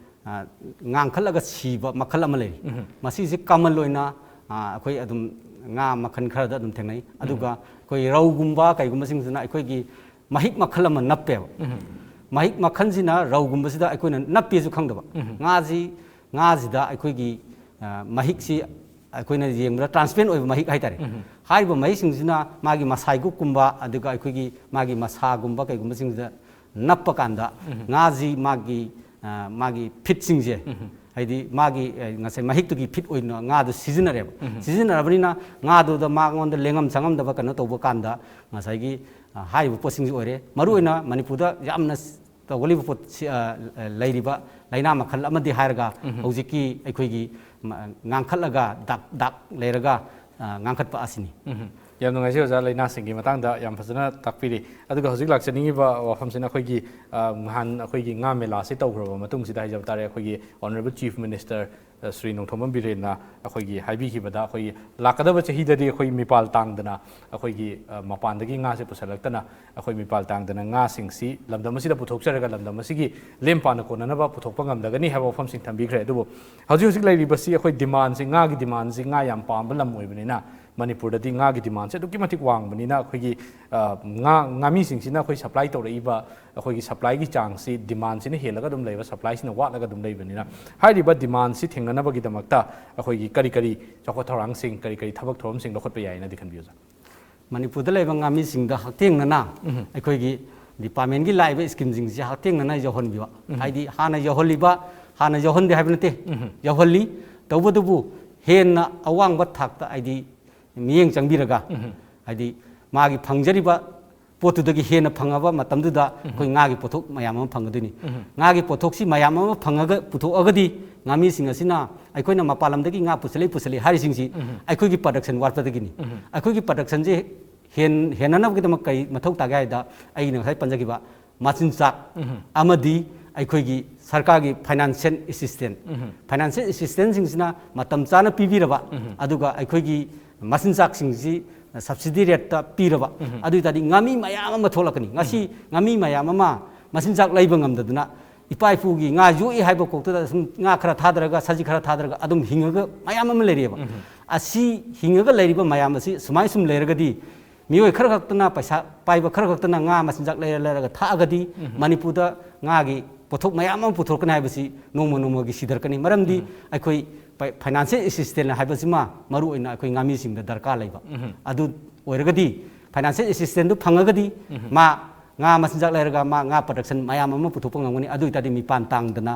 ꯑ, ꯉꯥꯡꯈꯠꯂꯒ ꯁꯤꯕ ꯃꯈꯜ ꯑꯃ ꯂꯩꯔꯤ꯫ ꯎꯝ꯫ ꯃꯁꯤꯁꯦ ꯀꯃꯟ ꯑꯣꯏꯅ, ꯑ, ꯑꯩꯈꯣꯏ ꯑꯗꯨꯝ ꯉꯥ ꯃꯈꯜ ꯈꯔꯗ ꯑꯗꯨꯝ ꯊꯦꯡꯅꯩ꯫ ꯑꯗꯨꯒ ꯑꯩꯈꯣꯏ ꯔꯧꯒꯨꯝꯕ ꯀꯩꯒꯨꯝꯕꯁꯤꯡꯁꯤꯅ ꯑꯩꯈꯣꯏꯒꯤ ꯃꯍꯤꯛ ꯃꯈꯜ ꯑꯃ ꯅꯞꯄꯦꯕ꯫ ꯎꯝ꯫ ꯃꯍꯤꯛ ꯃꯈꯜꯁꯤꯅ ꯔꯧꯒꯨꯝꯕꯁꯤꯗ ꯑꯩꯈꯣꯏꯅ ꯅꯞꯄꯦꯁꯨ ꯈꯪꯗꯕ꯫ ꯎꯝ꯫ ꯉꯥꯁꯤ, ꯉꯥꯁꯤꯗ ꯑꯩꯈꯣꯏꯒꯤ, ꯑ, ꯃꯍꯤꯛꯁꯤ ꯑꯩꯈꯣꯏꯅ ꯌꯦꯡꯕꯗ transparent ꯑꯣꯏꯕ ꯃꯍꯤꯛ ꯍꯥꯏꯇꯥꯔꯦ꯫ ꯎꯝ꯫ ꯍꯥꯏꯔꯤꯕ ꯃꯍꯤꯛꯁꯤꯡꯁꯤꯅ ꯃꯥꯒꯤ ꯃꯁꯥꯏꯒꯨꯞꯀꯨꯝꯕ, ꯑꯗꯨꯒ ꯑꯩꯈꯣꯏꯒꯤ ꯃꯥꯒꯤ ꯃꯁꯥꯒꯨꯝꯕ ꯀꯩꯒꯨꯝꯕꯁꯤꯡꯁꯤꯗ ꯅꯞꯄ ꯀꯥꯟꯗ, ꯎꯝ, ꯉꯥꯁꯤ ꯃꯥꯒꯤ, ꯑ, ꯃꯥꯒꯤ ꯐꯤꯠꯁꯤꯡꯁꯦ, ꯎꯝ, ꯍꯥꯏꯗꯤ ꯃꯥꯒꯤ, ꯑ, ꯉꯁꯥꯏ ꯃꯍꯤꯛꯇꯨꯒꯤ ꯐꯤꯠ ꯑꯣꯏꯅ ꯉꯥꯗꯨ ꯁꯤꯖꯤꯟꯅꯔꯦꯕ꯫ ꯎꯝ꯫ ꯁꯤꯖꯤꯟꯅꯔꯕꯅꯤꯅ ꯉꯥꯗꯨꯗ ꯃꯉꯣꯟꯗ ꯂꯦꯡꯉꯝ ꯁꯥꯉꯝꯗꯕ ꯀꯩꯅꯣ ꯇꯧꯕ ꯀꯥꯟꯗ ꯉꯁꯥꯏꯒꯤ, ꯑ, ꯍꯥꯏꯔꯤꯕ ꯄꯣꯠꯁꯤꯡꯁꯤ ꯑꯣꯏꯔꯦ꯫ ꯃꯔꯨꯑꯣꯏꯅ ꯃꯅꯤꯄꯨꯔꯗ ꯌꯥꯝꯅ ꯇꯧꯒꯜꯂꯤꯕ ꯄꯣꯠꯁꯤ, ꯑ, ꯑ, ꯂꯩꯔꯤꯕ ꯂꯥꯏꯅꯥ ꯃꯈꯜ ꯑꯃꯗꯤ ꯍꯥꯏꯔꯒ, ꯎꯝ, ꯍꯧꯖꯤꯛꯀꯤ ꯑꯩꯈꯣꯏꯒꯤ ꯃ-, ꯉꯥꯡꯈꯠꯂꯒ ꯗꯥꯛ, ꯗꯥꯛ ꯂꯩꯔꯒ, ꯑ, ꯉꯥꯡꯈꯠꯄ ꯑꯁꯤꯅꯤ꯫ ꯎꯝ꯫ ꯌꯥꯝ ꯅꯨꯡꯉꯥꯏꯖꯩ ꯑꯣꯖꯥ, ꯂꯥꯏꯅꯥꯁꯤꯡꯒꯤ ꯃꯇꯥꯡꯗ ꯌꯥꯝ ꯐꯖꯅ ꯇꯥꯛꯄꯤꯔꯤ꯫ ꯑꯗꯨꯒ ꯍꯧꯖꯤꯛ ꯂꯥꯛꯆꯅꯤꯡꯉꯤꯕ ꯋꯥꯐꯝꯁꯤꯅ ꯑꯩꯈꯣꯏꯒꯤ, ꯑ, ꯅꯍꯥꯟ ꯑꯩꯈꯣꯏꯒꯤ ꯉꯥ ꯃꯦꯂꯥꯁꯤ ꯇꯧꯈ꯭ꯔꯕ ꯃꯇꯨꯡꯁꯤꯗ ꯍꯥꯏꯖꯕ ꯇꯥꯔꯦ, ꯑꯩꯈꯣꯏꯒꯤ Honourable Chief Minister, ꯑ, ꯁ꯭ꯔꯤ ꯅꯣꯡꯊꯣꯝꯕꯝ ꯕꯤꯔꯦꯟꯅ ꯑꯩꯈꯣꯏꯒꯤ ꯍꯥꯏꯕꯤꯈꯤꯕꯗ, ꯑꯩꯈꯣꯏꯒꯤ ꯂꯥꯛꯀꯗꯕ ꯆꯍꯤꯗꯗꯤ ꯑꯩꯈꯣꯏ ꯃꯤꯄꯥꯜ ꯇꯥꯡꯗꯅ ꯑꯩꯈꯣꯏꯒꯤ, ꯑ, ꯃꯄꯥꯟꯗꯒꯤ ꯉꯥꯁꯦ ꯄꯨꯁꯜꯂꯛꯇꯅ ꯑꯩꯈꯣꯏ ꯃꯤꯄꯥꯜ ꯇꯥꯡꯗꯅ ꯉꯥꯁꯤꯡꯁꯤ ꯂꯝꯗꯝ ꯑꯁꯤꯗ ꯄꯨꯊꯣꯛꯆꯔꯒ ꯂꯝꯗꯝ ꯑꯁꯤꯒꯤ ꯂꯦꯝ ꯄꯥꯅ ꯀꯣꯟꯅꯅꯕ ꯄꯨꯊꯣꯛꯄ ꯉꯝꯂꯒꯅꯤ ꯍꯥꯏꯕ ꯋꯥꯐꯝꯁꯤꯡ ꯊꯝꯕꯤꯈ꯭ꯔꯦ꯫ ꯑꯗꯨꯕꯨ ꯍꯧꯖꯤꯛ ꯍꯧꯖꯤꯛ ꯂꯩꯔꯤꯕꯁꯤ ꯑꯩꯈꯣꯏ demandꯁꯤ, ꯉꯥꯒꯤ demandꯁꯤ, ꯉꯥ ꯌꯥꯝ ꯄꯥꯝꯕ ꯂꯝ ꯑꯣꯏꯕꯅꯤꯅ ꯃꯅꯤꯄꯨꯔꯗꯗꯤ ꯉꯥꯒꯤ demandꯁꯤ ꯑꯗꯨꯛꯀꯤ ꯃꯇꯤꯛ ꯋꯥꯡꯕꯅꯤꯅ ꯑꯩꯈꯣꯏꯒꯤ, ꯑ, ꯉꯥ, ꯉꯥꯃꯤꯁꯤꯡꯁꯤꯅ ꯑꯩꯈꯣꯏ supply ꯇꯧꯔꯛꯏꯕ ꯑꯩꯈꯣꯏꯒꯤ supplyꯒꯤ ꯆꯥꯡꯁꯤ demandꯁꯤꯅ ꯍꯦꯜꯂꯒ ꯑꯗꯨꯝ ꯂꯩꯕ, supplyꯁꯤꯅ ꯋꯥꯠꯂꯒ ꯑꯗꯨꯝ ꯂꯩꯕꯅꯤꯅ ꯍꯥꯏꯔꯤꯕ demandꯁꯤ ꯊꯦꯡꯅꯅꯕꯒꯤꯗꯃꯛꯇ ꯑꯩꯈꯣꯏꯒꯤ ꯀꯔꯤ ꯀꯔꯤ ꯆꯥꯎꯈꯠ ꯊꯧꯔꯥꯡꯁꯤꯡ, ꯀꯔꯤ ꯀꯔꯤ ꯊꯕꯛ ꯊꯧꯔꯝꯁꯤꯡ ꯂꯧꯈꯠꯄ ꯌꯥꯏꯅꯗꯤ ꯈꯟꯕꯤ ꯑꯣꯖꯥ? ꯃꯅꯤꯄꯨꯔꯗ ꯂꯩꯕ ꯉꯥꯃꯤꯁꯤꯡꯗ ꯍꯛꯊꯦꯡꯅꯅ ꯎꯝ꯫ ꯑꯩꯈꯣꯏꯒꯤ departmentꯀꯤ ꯂꯥꯛꯏꯕ schemeꯁꯤꯡꯁꯦ ꯍꯛꯊꯦꯡꯅꯅ ꯌꯧꯍꯟꯕꯤꯕ꯫ ꯎꯝ꯫ ꯍꯥꯏꯗꯤ ꯍꯥꯟꯅ ꯌꯧꯍꯜꯂꯤꯕ, ꯍꯥꯟꯅ ꯌꯧꯍꯟꯗꯦ ꯍꯥꯏꯕ ꯅꯠꯇꯦ, ꯎꯝ꯫ ꯌꯧꯍꯜꯂꯤ꯫ ꯇꯧꯕꯇꯕꯨ ꯍꯦꯟꯅ ꯑꯋꯥꯡꯕ ꯊꯥꯛꯇ, ꯍꯥꯏꯗꯤ ꯃꯤꯠꯌꯦꯡ ꯆꯪꯕꯤꯔꯒ, ꯎꯝ꯫ ꯍꯥꯏꯗꯤ ꯃꯥꯒꯤ ꯐꯪꯖꯔꯤꯕ ꯄꯣꯠꯇꯨꯗꯒꯤ ꯍꯦꯟꯅ ꯐꯪꯉꯕ ꯃꯇꯝꯗꯨꯗ ꯎꯝ꯫ ꯑꯩꯈꯣꯏ ꯉꯥꯒꯤ ꯄꯣꯠꯊꯣꯛ ꯃꯌꯥꯝ ꯑꯃ ꯐꯪꯒꯗꯣꯏꯅꯤ꯫ ꯎꯝ꯫ ꯉꯥꯒꯤ ꯄꯣꯠꯊꯣꯛꯁꯤ ꯃꯌꯥꯝ ꯑꯃ ꯐꯪꯉꯒ ꯄꯨꯊꯣꯛꯑꯒꯗꯤ ꯉꯥꯃꯤꯁꯤꯡ ꯑꯁꯤꯅ ꯑꯩꯈꯣꯏꯅ ꯃꯄꯥꯟ ꯂꯝꯗꯒꯤ ꯉꯥ ꯄꯨꯁꯜꯂꯤ, ꯄꯨꯁꯜꯂꯤ ꯍꯥꯏꯔꯤꯁꯤꯡꯁꯤ ꯎꯝ꯫ ꯑꯩꯈꯣꯏꯒꯤ production ꯋꯥꯠꯄꯗꯒꯤꯅꯤ꯫ ꯎꯝ꯫ ꯑꯩꯈꯣꯏꯒꯤ productionꯁꯦ ꯍꯦꯟ-, ꯍꯦꯟꯅꯅꯕꯒꯤꯗꯃꯛ ꯀꯔꯤ ꯃꯊꯧ ꯇꯥꯒꯦ ꯍꯥꯏꯗ, ꯑꯩꯅ ꯉꯁꯥꯏ ꯄꯟꯖꯈꯤꯕ ꯃꯆꯤꯟꯖꯥꯛ ꯎꯝ꯫ ꯑꯃꯗꯤ ꯑꯩꯈꯣꯏꯒꯤ ꯁꯔꯀꯥꯔꯒꯤ financial assistance, ꯎꯝ꯫ Financial assistanceꯁꯤꯡꯁꯤꯅ ꯃꯇꯝ ꯆꯥꯅ ꯄꯤꯕꯤꯔꯕ, ꯎꯝ꯫ ꯑꯗꯨꯒ ꯑꯩꯈꯣꯏꯒꯤ ꯃꯆꯤꯟꯖꯥꯛꯁꯤꯡꯁꯤ subsidy rateꯇ ꯄꯤꯔꯕ, ꯎꯝ꯫ ꯑꯗꯨ ꯑꯣꯏ ꯇꯥꯔꯗꯤ ꯉꯥꯃꯤ ꯃꯌꯥꯝ ꯑꯃ ꯊꯣꯛꯂꯛꯀꯅꯤ꯫ ꯉꯁꯤ ꯎꯝ꯫ ꯉꯥꯃꯤ ꯃꯌꯥꯝ ꯑꯃ ꯃꯆꯤꯟꯖꯥꯛ ꯂꯩꯕ ꯉꯝꯗꯗꯅ ꯏꯄꯥ ꯏꯄꯨꯒꯤ ꯉꯥ ꯌꯣꯛꯏ ꯍꯥꯏꯕ ꯀꯣꯛꯇꯨꯗ ꯁꯨꯝ ꯉꯥ ꯈꯔ ꯊꯥꯗꯔꯒ, ꯁꯖꯤꯛ ꯈꯔ ꯊꯥꯗꯔꯒ ꯑꯗꯨꯝ ꯍꯤꯡꯉꯒ ꯃꯌꯥꯝ ꯑꯃ ꯂꯩꯔꯤꯑꯕ꯫ ꯎꯝ꯫ ꯑꯁꯤ ꯍꯤꯡꯉꯒ ꯂꯩꯔꯤꯕ ꯃꯌꯥꯝ ꯑꯁꯤ ꯁꯨꯃꯥꯏ ꯁꯨꯝ ꯂꯩꯔꯒꯗꯤ ꯃꯤꯑꯣꯏ ꯈꯔ ꯈꯛꯇꯅ ꯄꯩꯁꯥ ꯄꯥꯏꯕ ꯈꯔ ꯈꯛꯇꯅ ꯉꯥ ꯃꯆꯤꯟꯖꯥꯛ ꯂꯩꯔ ꯂꯩꯔꯒ ꯊꯥꯛꯑꯒꯗꯤ ꯎꯝ꯫ ꯃꯅꯤꯄꯨꯔꯗ ꯉꯥꯒꯤ ꯄꯣꯠꯊꯣꯛ ꯃꯌꯥꯝ ꯑꯃ ꯄꯨꯊꯣꯔꯛꯀꯅꯤ ꯍꯥꯏꯕꯁꯤ ꯅꯣꯡꯃ ꯅꯣꯡꯃꯒꯤ ꯁꯤꯊꯔꯛꯀꯅꯤ꯫ ꯃꯔꯝꯗꯤ ꯎꯝ꯫ ꯑꯩꯈꯣꯏ ꯐꯥꯏꯅꯥꯟꯁꯤꯌꯦꯜ ꯑꯦꯁꯤꯁꯇꯦꯟ ꯍꯥꯏꯕꯁꯤꯃ ꯃꯔꯨ ꯑꯣꯏꯅ ꯑꯩꯈꯣꯏ ꯉꯥꯃꯤꯁꯤꯡꯗ ꯗꯔꯀꯥꯔ ꯂꯩꯕ꯫ ꯑꯗꯨ ꯑꯣꯏꯔꯒꯗꯤ ꯐꯥꯏꯅꯥꯟꯁꯤꯌꯦꯜ ꯑꯦꯁꯤꯁꯇꯦꯟꯗꯨ ꯐꯪꯉꯒꯗꯤ ꯃꯥ ꯉꯥ ꯃꯆꯤꯟꯖꯥꯛ ꯂꯩꯔꯒ ꯃꯥ ꯉꯥ ꯄ꯭ꯔꯗꯛꯁꯟ ꯃꯌꯥꯝ ꯑꯃ ꯄꯨꯊꯣꯛꯄ ꯉꯝꯒꯅꯤ꯫ ꯑꯗꯨ ꯑꯣꯏꯇꯥꯔꯗꯤ ꯃꯤꯄꯥꯟ ꯇꯥꯡꯗꯅ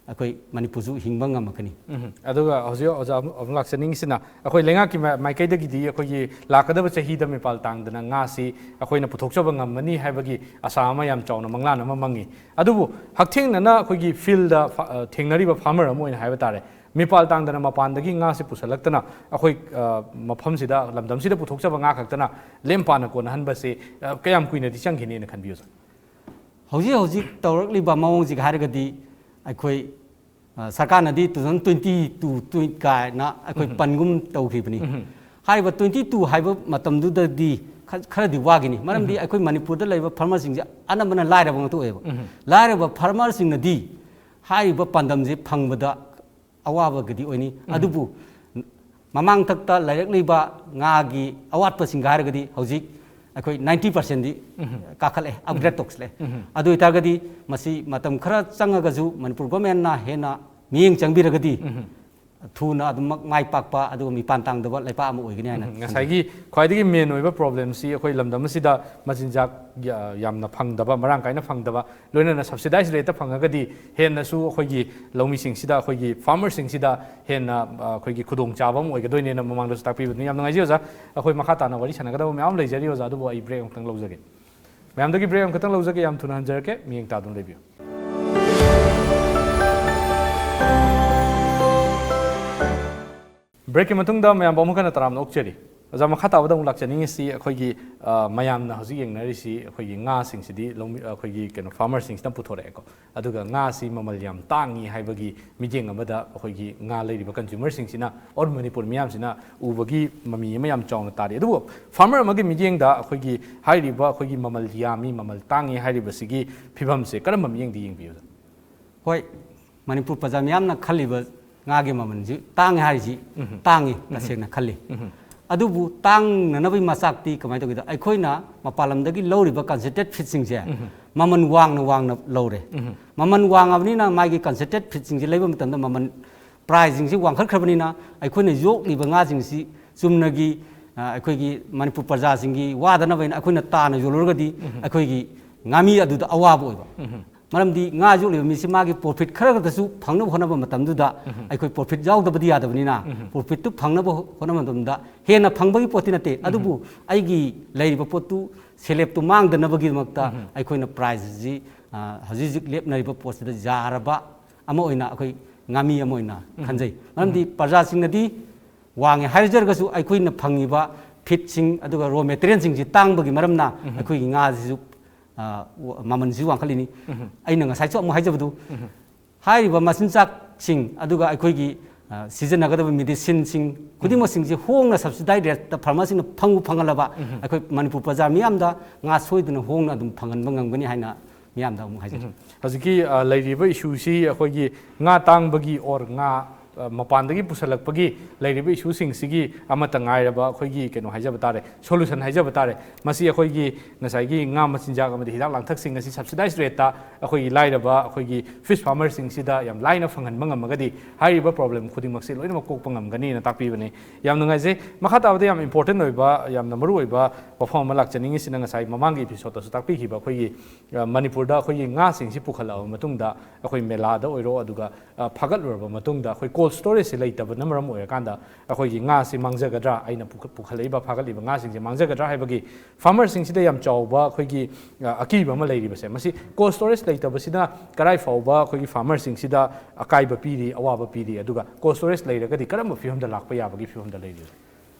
ꯑꯩꯈꯣꯏ ꯃꯅꯤꯄꯨꯔꯁꯨ ꯍꯤꯡꯕ ꯉꯝꯃꯛꯀꯅꯤ꯫ ꯎꯝ꯫ ꯑꯗꯨꯒ ꯍꯧꯖꯤꯛ ꯑꯣꯖꯥ ꯑꯃꯨꯛ ꯑꯃꯨꯛ ꯂꯥꯛꯆꯅꯤꯡꯉꯤꯁꯤꯅ, ꯑꯩꯈꯣꯏ ꯂꯩꯉꯥꯛꯀꯤ ꯃ-, ꯃꯥꯏꯀꯩꯗꯒꯤꯗꯤ ꯑꯩꯈꯣꯏꯒꯤ ꯂꯥꯛꯀꯗꯕ ꯆꯍꯤꯗ ꯃꯤꯄꯥꯜ ꯇꯥꯡꯗꯅ ꯉꯥꯁꯤ ꯑꯩꯈꯣꯏꯅ ꯄꯨꯊꯣꯛꯆꯕ ꯉꯝꯃꯅꯤ ꯍꯥꯏꯕꯒꯤ ꯑꯁꯥ ꯑꯃ ꯌꯥꯝ ꯆꯥꯎꯅ ꯃꯪꯂꯥꯟ ꯑꯃ ꯃꯪꯉꯤ꯫ ꯑꯗꯨꯕꯨ ꯍꯛꯊꯦꯡꯅꯅ ꯑꯩꯈꯣꯏꯒꯤ ꯐꯤꯜꯗ ꯐ-, ꯑ, ꯊꯦꯡꯅꯔꯤꯕ ꯐꯥꯔꯃꯔ ꯑꯃ ꯑꯣꯏꯅ ꯍꯥꯏꯕ ꯇꯥꯔꯦ, ꯃꯤꯄꯥꯜ ꯇꯥꯡꯗꯅ ꯃꯄꯥꯟꯗꯒꯤ ꯉꯥꯁꯤ ꯄꯨꯁꯜꯂꯛꯇꯅ ꯑꯩꯈꯣꯏ, ꯑ, ꯃꯐꯝꯁꯤꯗ, ꯂꯝꯗꯝꯁꯤꯗ ꯄꯨꯊꯣꯛꯆꯕ ꯉꯥ ꯈꯛꯇꯅ ꯂꯦꯝ ꯄꯥꯅ ꯀꯣꯟꯅꯍꯟꯕꯁꯦ, ꯑ, ꯀꯌꯥꯝ ꯀꯨꯏꯅꯗꯤ ꯆꯪꯈꯤꯅꯤꯅ ꯈꯟꯕꯤꯌꯨ, ꯁꯥꯔ? ꯍꯧꯖꯤꯛ ꯍꯧꯖꯤꯛ ꯇꯧꯔꯛꯂꯤꯕ ꯃꯑꯣꯡꯁꯤꯒ ꯍꯥꯏꯔꯒꯗꯤ ꯑꯩꯈꯣꯏ, ꯑ, ꯁꯔꯀꯥꯔꯅꯗꯤ two thousand twenty two ꯀꯥꯏꯅ ꯑꯩꯈꯣꯏ ꯎꯝ꯫ ꯄꯟꯒꯨꯝ ꯇꯧꯈꯤꯕꯅꯤ꯫ ꯎꯝ꯫ ꯍꯥꯏꯔꯤꯕ twenty two ꯍꯥꯏꯕ ꯃꯇꯝꯗꯨꯗꯗꯤ ꯈ-, ꯈꯔꯗꯤ ꯋꯥꯒꯅꯤ꯫ ꯃꯔꯝꯗꯤ ꯎꯝ꯫ ꯑꯩꯈꯣꯏ ꯃꯅꯤꯄꯨꯔꯗ ꯂꯩꯔꯤꯕ ꯐꯥꯔꯃꯔꯁꯤꯡꯁꯦ ꯑꯅꯝꯕꯅ ꯂꯥꯏꯔꯕ ꯉꯥꯛꯇ ꯑꯣꯏꯌꯦꯕ꯫ ꯎꯝ꯫ ꯂꯥꯏꯔꯕ ꯐꯥꯔꯃꯔꯁꯤꯡꯅꯗꯤ ꯍꯥꯏꯔꯤꯕ ꯄꯥꯟꯗꯝꯁꯦ ꯐꯪꯕꯗ ꯑꯋꯥꯕꯒꯗꯤ ꯑꯣꯏꯅꯤ꯫ ꯎꯝ꯫ ꯑꯗꯨꯕꯨ ꯃꯃꯥꯡꯊꯛꯇ ꯂꯩꯔꯛꯂꯤꯕ ꯉꯥꯒꯤ ꯑꯋꯥꯠꯄꯁꯤꯡꯒ ꯍꯥꯏꯔꯒꯗꯤ ꯍꯧꯖꯤꯛ ꯑꯩꯈꯣꯏ ninety percentꯗꯤ ꯎꯝ꯫ ꯀꯥꯈꯠꯂꯦ, ꯑꯞꯒ꯭ꯔꯦꯗ ꯎꯝ꯫ ꯇꯧꯁꯤꯜꯂꯦ꯫ ꯎꯝ꯫ ꯑꯗꯨ ꯑꯣꯏꯇꯥꯔꯒꯗꯤ ꯃꯁꯤ ꯃꯇꯝ ꯈꯔ ꯆꯪꯉꯒꯁꯨ ꯃꯅꯤꯄꯨꯔ ꯒꯣꯔꯃꯦꯟꯅ ꯍꯦꯟꯅ ꯃꯤꯠꯌꯦꯡ ꯆꯪꯕꯤꯔꯒꯗꯤ ꯎꯝ꯫ ꯊꯨꯅ ꯑꯗꯨꯃꯛ ꯃꯥꯏ ꯄꯥꯛꯄ ꯑꯗꯨꯒ ꯃꯤꯄꯥꯟ ꯇꯥꯡꯗꯕ ꯂꯩꯄꯥꯛ ꯑꯃ ꯑꯣꯏꯒꯅꯤ ꯍꯥꯏꯅ ꯎꯝ, ꯈꯟꯖꯩ꯫ ꯉꯁꯥꯏꯒꯤ ꯈ꯭ꯋꯥꯏꯗꯒꯤ ꯃꯦꯟ ꯑꯣꯏꯕ ꯄ꯭ꯔꯣꯕ꯭ꯂꯦꯝꯁꯤ ꯑꯩꯈꯣꯏ ꯂꯝꯗꯝ ꯑꯁꯤꯗ ꯃꯆꯤꯟꯖꯥꯛ ꯌꯥ-, ꯌꯥꯝꯅ ꯐꯪꯗꯕ, ꯃꯔꯥꯡ ꯀꯥꯏꯅ ꯐꯪꯗꯕ, ꯂꯣꯏꯅꯅ ꯁꯕꯁꯤꯗꯥꯏꯁ ꯔꯦꯠꯇ ꯐꯪꯉꯒꯗꯤ ꯍꯦꯟꯅꯁꯨ ꯑꯩꯈꯣꯏꯒꯤ ꯂꯧꯃꯤꯁꯤꯡꯁꯤꯗ, ꯑꯩꯈꯣꯏꯒꯤ ꯐꯥꯔꯃꯔꯁꯤꯡꯁꯤꯗ ꯍꯦꯟꯅ, ꯑ, ꯑꯩꯈꯣꯏꯒꯤ ꯈꯨꯗꯣꯡꯆꯥꯕ ꯑꯃ ꯑꯣꯏꯒꯗꯣꯏꯅꯦꯅ ꯃꯃꯥꯡꯗꯁꯨ ꯇꯥꯛꯄꯤꯕꯗꯨꯅ ꯌꯥꯝ ꯅꯨꯡꯉꯥꯏꯖꯩ ꯑꯣꯖꯥ꯫ ꯑꯩꯈꯣꯏ ꯃꯈꯥ ꯇꯥꯅ ꯋꯥꯔꯤ ꯁꯥꯟꯅꯒꯗꯕ ꯃꯌꯥꯝ ꯂꯩꯖꯔꯤ ꯑꯣꯖꯥ, ꯑꯗꯨꯕꯨ ꯑꯩ ꯕ꯭ꯔꯦꯛ ꯑꯃꯨꯛꯇꯪ ꯂꯧꯖꯒꯦ꯫ ꯃꯌꯥꯝꯗꯒꯤ ꯕ꯭ꯔꯦꯛ ꯑꯃꯈꯛꯇꯪ ꯂꯧꯖꯒꯦ, ꯌꯥꯝ ꯊꯨꯅ ꯍꯟꯖꯔꯛꯀꯦ, ꯃꯤꯠꯌꯦꯡ ꯇꯥꯗꯨꯅ ꯂꯩꯕꯤꯌꯨ꯫ ꯕ꯭ꯔꯦꯛꯀꯤ ꯃꯇꯨꯡꯗ ꯃꯌꯥꯝꯕꯨ ꯑꯃꯨꯛ ꯍꯟꯅ ꯇꯔꯥꯝꯅ ꯑꯣꯛꯆꯔꯤ꯫ ꯑꯣꯖꯥ, ꯃꯈꯥ ꯇꯥꯕꯗ ꯑꯃꯨꯛ ꯂꯥꯛꯆꯅꯤꯡꯉꯤꯁꯤ ꯑꯩꯈꯣꯏꯒꯤ, ꯑ, ꯃꯌꯥꯝꯅ ꯍꯧꯖꯤꯛ ꯌꯦꯡꯅꯔꯤꯁꯤ ꯑꯩꯈꯣꯏꯒꯤ ꯉꯥꯁꯤꯡꯁꯤꯗꯤ ꯂꯧꯃꯤ-, ꯑꯩꯈꯣꯏꯒꯤ ꯀꯩꯅꯣ ꯐꯥꯔꯃꯔꯁꯤꯡꯁꯤꯅ ꯄꯨꯊꯣꯔꯛꯑꯦꯀꯣ꯫ ꯑꯗꯨꯒ ꯉꯥꯁꯤ ꯃꯃꯜ ꯌꯥꯝ ꯇꯥꯡꯉꯤ ꯍꯥꯏꯕꯒꯤ ꯃꯤꯠꯌꯦꯡ ꯑꯃꯗ ꯑꯩꯈꯣꯏꯒꯤ ꯉꯥ ꯂꯩꯔꯤꯕ ꯀꯟꯖꯨꯃꯔꯁꯤꯡꯁꯤꯅ, ꯑꯣꯔ ꯃꯅꯤꯄꯨꯔ ꯃꯤꯌꯥꯝꯁꯤꯅ ꯎꯕꯒꯤ ꯃꯃꯤ ꯑꯃ ꯌꯥꯝ ꯆꯥꯎꯅ ꯇꯥꯔꯤ꯫ ꯑꯗꯨꯕꯨ ꯐꯥꯔꯃꯔ ꯑꯃꯒꯤ ꯃꯤꯠꯌꯦꯡꯗ ꯑꯩꯈꯣꯏꯒꯤ ꯍꯥꯏꯔꯤꯕ ꯑꯩꯈꯣꯏꯒꯤ ꯃꯃꯜ ꯌꯥꯝꯃꯤ, ꯃꯃꯜ ꯇꯥꯡꯉꯤ ꯍꯥꯏꯔꯤꯕꯁꯤꯒꯤ ꯐꯤꯕꯝꯁꯦ ꯀꯔꯝꯕ ꯃꯤꯠꯌꯦꯡꯗ ꯌꯦꯡꯕꯤꯕꯗ? ꯍꯣꯏ, ꯃꯅꯤꯄꯨꯔ ꯄ꯭ꯔꯖꯥ ꯃꯤꯌꯥꯝꯅ ꯈꯜꯂꯤꯕ ꯉꯥꯒꯤ ꯃꯃꯜꯁꯤ ꯇꯥꯡꯉꯤ ꯍꯥꯏꯔꯤꯁꯤ ꯎꯝ꯫ ꯇꯥꯡꯉꯤ, ꯎꯝ꯫ ꯇꯁꯦꯡꯅ ꯈꯜꯂꯤ꯫ ꯎꯝ꯫ ꯑꯗꯨꯕꯨ ꯇꯥꯡꯅꯅꯕꯒꯤ ꯃꯆꯥꯛꯇꯤ ꯀꯃꯥꯏꯅ ꯇꯧꯒꯦꯗ, ꯑꯩꯈꯣꯏꯅ ꯃꯄꯥꯟ ꯂꯝꯗꯒꯤ ꯂꯧꯔꯤꯕ ꯀꯟꯁꯦꯟꯇ꯭ꯔꯦꯠ ꯐꯤꯠꯁꯤꯡꯁꯦ ꯎꯝ꯫ ꯃꯃꯜ ꯋꯥꯡꯅ ꯋꯥꯡꯅ ꯂꯧꯔꯦ꯫ ꯎꯝ꯫ ꯃꯃꯜ ꯋꯥꯡꯉꯕꯅꯤꯅ ꯃꯥꯒꯤ ꯀꯟꯁꯦꯟꯇ꯭ꯔꯦꯠ ꯐꯤꯠꯁꯤꯡꯁꯦ ꯂꯩꯕ ꯃꯇꯝꯗ ꯃꯃꯜ ꯄ꯭ꯔꯥꯏꯁꯁꯤꯡꯁꯤ ꯋꯥꯡꯈꯠꯈ꯭ꯔꯕꯅꯤꯅ ꯑꯩꯈꯣꯏꯅ ꯌꯣꯛꯂꯤꯕ ꯉꯥꯁꯤꯡꯁꯤ ꯆꯨꯝꯅꯒꯤ, ꯑ, ꯑꯩꯈꯣꯏꯒꯤ ꯃꯅꯤꯄꯨꯔ ꯄ꯭ꯔꯖꯥꯁꯤꯡꯒꯤ ꯋꯥꯗꯅꯕ ꯍꯥꯏꯅ ꯑꯩꯈꯣꯏꯅ ꯇꯥꯅ ꯌꯣꯜꯂꯨꯔꯒꯗꯤ ꯑꯩꯈꯣꯏꯒꯤ ꯉꯥꯃꯤ ꯑꯗꯨꯗ ꯑꯋꯥꯕ ꯑꯣꯏꯕ꯫ ꯃꯔꯝꯗꯤ ꯉꯥ ꯌꯣꯛꯂꯤꯕ ꯃꯤꯁꯤ ꯃꯥꯒꯤ ꯄ꯭ꯔꯣꯐꯤꯠ ꯈꯔ ꯈꯛꯇꯁꯨ ꯐꯪꯅꯕ ꯍꯣꯠꯅꯕ ꯃꯇꯝꯗꯨꯗ ꯑꯩꯈꯣꯏ ꯄ꯭ꯔꯣꯐꯤꯠ ꯌꯥꯎꯗꯕꯗꯤ ꯌꯥꯗꯕꯅꯤꯅ, ꯄ꯭ꯔꯣꯐꯤꯠꯇꯨ ꯐꯪꯅꯕ ꯍꯣꯠꯅꯕ ꯃꯇꯝꯗ ꯍꯦꯟꯅ ꯐꯪꯕꯒꯤ ꯄꯣꯠꯇꯤ ꯅꯠꯇꯦ, ꯑꯗꯨꯕꯨ ꯑꯩꯒꯤ ꯂꯩꯔꯤꯕ ꯄꯣꯠꯇꯨ, ꯁꯦꯂꯦꯞꯇꯨ ꯃꯥꯡꯗꯅꯕꯒꯤꯗꯃꯛꯇ ꯑꯩꯈꯣꯏꯅ ꯄ꯭ꯔꯥꯏꯁꯁꯤ, ꯑ, ꯍꯧꯖꯤꯛ ꯍꯧꯖꯤꯛ ꯂꯦꯞꯅꯔꯤꯕ ꯄꯣꯠꯁꯤꯗ ꯌꯥꯔꯕ ꯑꯃ ꯑꯣꯏꯅ ꯑꯩꯈꯣꯏ ꯉꯥꯃꯤ ꯑꯃ ꯑꯣꯏꯅ ꯈꯟꯖꯩ꯫ ꯃꯔꯝꯗꯤ ꯄ꯭ꯔꯖꯥꯁꯤꯡꯅꯗꯤ ꯋꯥꯡꯉꯦ ꯍꯥꯏꯖꯔꯒꯁꯨ ꯑꯩꯈꯣꯏꯅ ꯐꯪꯉꯤꯕ ꯐꯤꯠꯁꯤꯡ ꯑꯗꯨꯒ ꯔꯣ ꯃꯦꯇꯔꯤꯌꯦꯜꯁꯤꯡꯁꯤ ꯇꯥꯡꯕꯒꯤ ꯃꯔꯝꯅ ꯑꯩꯈꯣꯏꯒꯤ ꯉꯥꯁꯤꯁꯨ, ꯑ, ꯋ-, ꯃꯃꯜꯁꯤ ꯋꯥꯡꯈꯠꯂꯤꯅꯤ꯫ ꯑꯩꯅ ꯉꯁꯥꯏꯁꯨ ꯑꯃꯨꯛ ꯍꯥꯏꯖꯕꯗꯨ, ꯍꯥꯏꯔꯤꯕ ꯃꯆꯤꯟꯖꯥꯛꯁꯤꯡ ꯑꯗꯨꯒ ꯑꯩꯈꯣꯏꯒꯤ, ꯑ, ꯁꯤꯖꯤꯟꯅꯒꯗꯕ ꯃꯦꯗꯤꯁꯤꯟꯁꯤꯡ ꯈꯨꯗꯤꯡꯃꯛꯁꯤꯡꯁꯤ ꯍꯣꯡꯅ subsidized rate ꯇ farmer ꯁꯤꯡꯅ ꯐꯪꯕꯨ ꯐꯪꯍꯜꯂꯕ ꯑꯩꯈꯣꯏ ꯃꯅꯤꯄꯨꯔ ꯄ꯭ꯔꯖꯥ ꯃꯤꯌꯥꯝꯗ ꯉꯥ ꯁꯣꯏꯗꯅ ꯍꯣꯡꯅ ꯑꯗꯨꯝ ꯐꯪꯍꯟꯕ ꯉꯝꯒꯅꯤ ꯍꯥꯏꯅ ꯃꯤꯌꯥꯝꯗ ꯑꯃꯨꯛ ꯍꯥꯏꯖꯒꯦ꯫ ꯍꯧꯖꯤꯛꯀꯤ, ꯑ, ꯂꯩꯔꯤꯕ ꯏꯁꯨꯁꯤ ꯑꯩꯈꯣꯏꯒꯤ ꯉꯥ ꯇꯥꯡꯕꯒꯤ ꯑꯣꯔ ꯉꯥ, ꯑ, ꯃꯄꯥꯟꯗꯒꯤ ꯄꯨꯁꯜꯂꯛꯄꯒꯤ ꯂꯩꯔꯤꯕ ꯏꯁꯨꯁꯤꯡꯁꯤꯒꯤ ꯑꯃꯠꯇ ꯉꯥꯏꯔꯕ ꯑꯩꯈꯣꯏꯒꯤ ꯀꯩꯅꯣ ꯍꯥꯏꯖꯕ ꯇꯥꯔꯦ, ꯁꯣꯂꯨꯁꯟ ꯍꯥꯏꯖꯕ ꯇꯥꯔꯦ꯫ ꯃꯁꯤ ꯑꯩꯈꯣꯏꯒꯤ ꯉꯁꯥꯏꯒꯤ ꯉꯥ ꯃꯆꯤꯟꯖꯥꯛ ꯑꯃꯗꯤ ꯍꯤꯗꯥꯛ ꯂꯥꯡꯊꯛꯁꯤꯡ ꯑꯁꯤ subsidized rate ꯇ ꯑꯩꯈꯣꯏꯒꯤ ꯂꯥꯏꯔꯕ ꯑꯩꯈꯣꯏꯒꯤ ꯐꯤꯁ ꯐꯥꯔꯃꯔꯁꯤꯡꯁꯤꯗ ꯌꯥꯝ ꯂꯥꯏꯅ ꯐꯪꯍꯟꯕ ꯉꯝꯃꯒꯗꯤ ꯍꯥꯏꯔꯤꯕ ꯄ꯭ꯔꯣꯕ꯭ꯂꯦꯝ ꯈꯨꯗꯤꯡꯃꯛꯁꯤ ꯂꯣꯏꯅꯃꯛ ꯀꯣꯛꯄ ꯉꯝꯒꯅꯤꯅ ꯇꯥꯛꯄꯤꯕꯅꯤ꯫ ꯌꯥꯝ ꯅꯨꯡꯉꯥꯏꯖꯩ꯫ ꯃꯈꯥ ꯇꯥꯕꯗ ꯌꯥꯝ ꯏꯝꯄꯣꯔꯇꯦꯟ ꯑꯣꯏꯕ, ꯌꯥꯝꯅ ꯃꯔꯨ ꯑꯣꯏꯕ ꯋꯥꯐꯝ ꯑꯃ ꯂꯥꯛꯆꯅꯤꯡꯉꯤꯁꯤꯅ ꯉꯁꯥꯏ ꯃꯃꯥꯡꯒꯤ ꯏꯄꯤꯁꯣꯗꯇꯁꯨ ꯇꯥꯛꯄꯤꯈꯤꯕ ꯑꯩꯈꯣꯏꯒꯤ, ꯑ, ꯃꯅꯤꯄꯨꯔꯗ ꯑꯩꯈꯣꯏꯒꯤ ꯉꯥꯁꯤꯡꯁꯤ ꯄꯨꯈꯠꯂꯛꯑꯕ ꯃꯇꯨꯡꯗ ꯑꯩꯈꯣꯏ ꯃꯦꯂꯥꯗ ꯑꯣꯏꯔꯣ, ꯑꯗꯨꯒ, ꯑ, ꯐꯥꯒꯠꯂꯨꯔꯕ ꯃꯇꯨꯡꯗ ꯑꯩꯈꯣꯏ ꯀꯣꯜ ꯁ꯭ꯇꯣꯔꯦꯖꯁꯤ ꯂꯩꯇꯕꯅ ꯃꯔꯝ ꯑꯣꯏꯔꯀꯥꯟꯗ ꯑꯩꯈꯣꯏꯒꯤ ꯉꯥꯁꯤ ꯃꯥꯡꯖꯒꯗ꯭ꯔꯥ, ꯑꯩꯅ ꯄꯨꯈꯠ-, ꯄꯨꯈꯠꯂꯛꯏꯕ, ꯐꯥꯒꯠꯂꯤꯕ ꯉꯥꯁꯤꯡꯁꯦ ꯃꯥꯡꯖꯒꯗ꯭ꯔꯥ ꯍꯥꯏꯕꯒꯤ ꯐꯥꯔꯃꯔꯁꯤꯡꯁꯤꯗ ꯌꯥꯝ ꯆꯥꯎꯕ ꯑꯩꯈꯣꯏꯒꯤ, ꯑ, ꯑꯀꯤꯕ ꯑꯃ ꯂꯩꯔꯤꯕꯁꯦ, ꯃꯁꯤ ꯀꯣꯜ ꯁ꯭ꯇꯣꯔꯦꯖ ꯂꯩꯇꯕꯁꯤꯅ ꯀꯔꯥꯏ ꯐꯥꯎꯕ ꯑꯩꯈꯣꯏꯒꯤ ꯐꯥꯔꯃꯔꯁꯤꯡꯁꯤꯗ ꯑꯀꯥꯏꯕ ꯄꯤꯔꯤ, ꯑꯋꯥꯕ ꯄꯤꯔꯤ, ꯑꯗꯨꯒ ꯀꯣꯜ ꯁ꯭ꯇꯣꯔꯦꯖ ꯂꯩꯔꯒꯗꯤ ꯀꯔꯝꯕ ꯐꯤꯕꯝꯗ ꯂꯥꯛꯄ ꯌꯥꯕꯒꯤ ꯐꯤꯕꯝꯗ ꯂꯩꯔꯤ?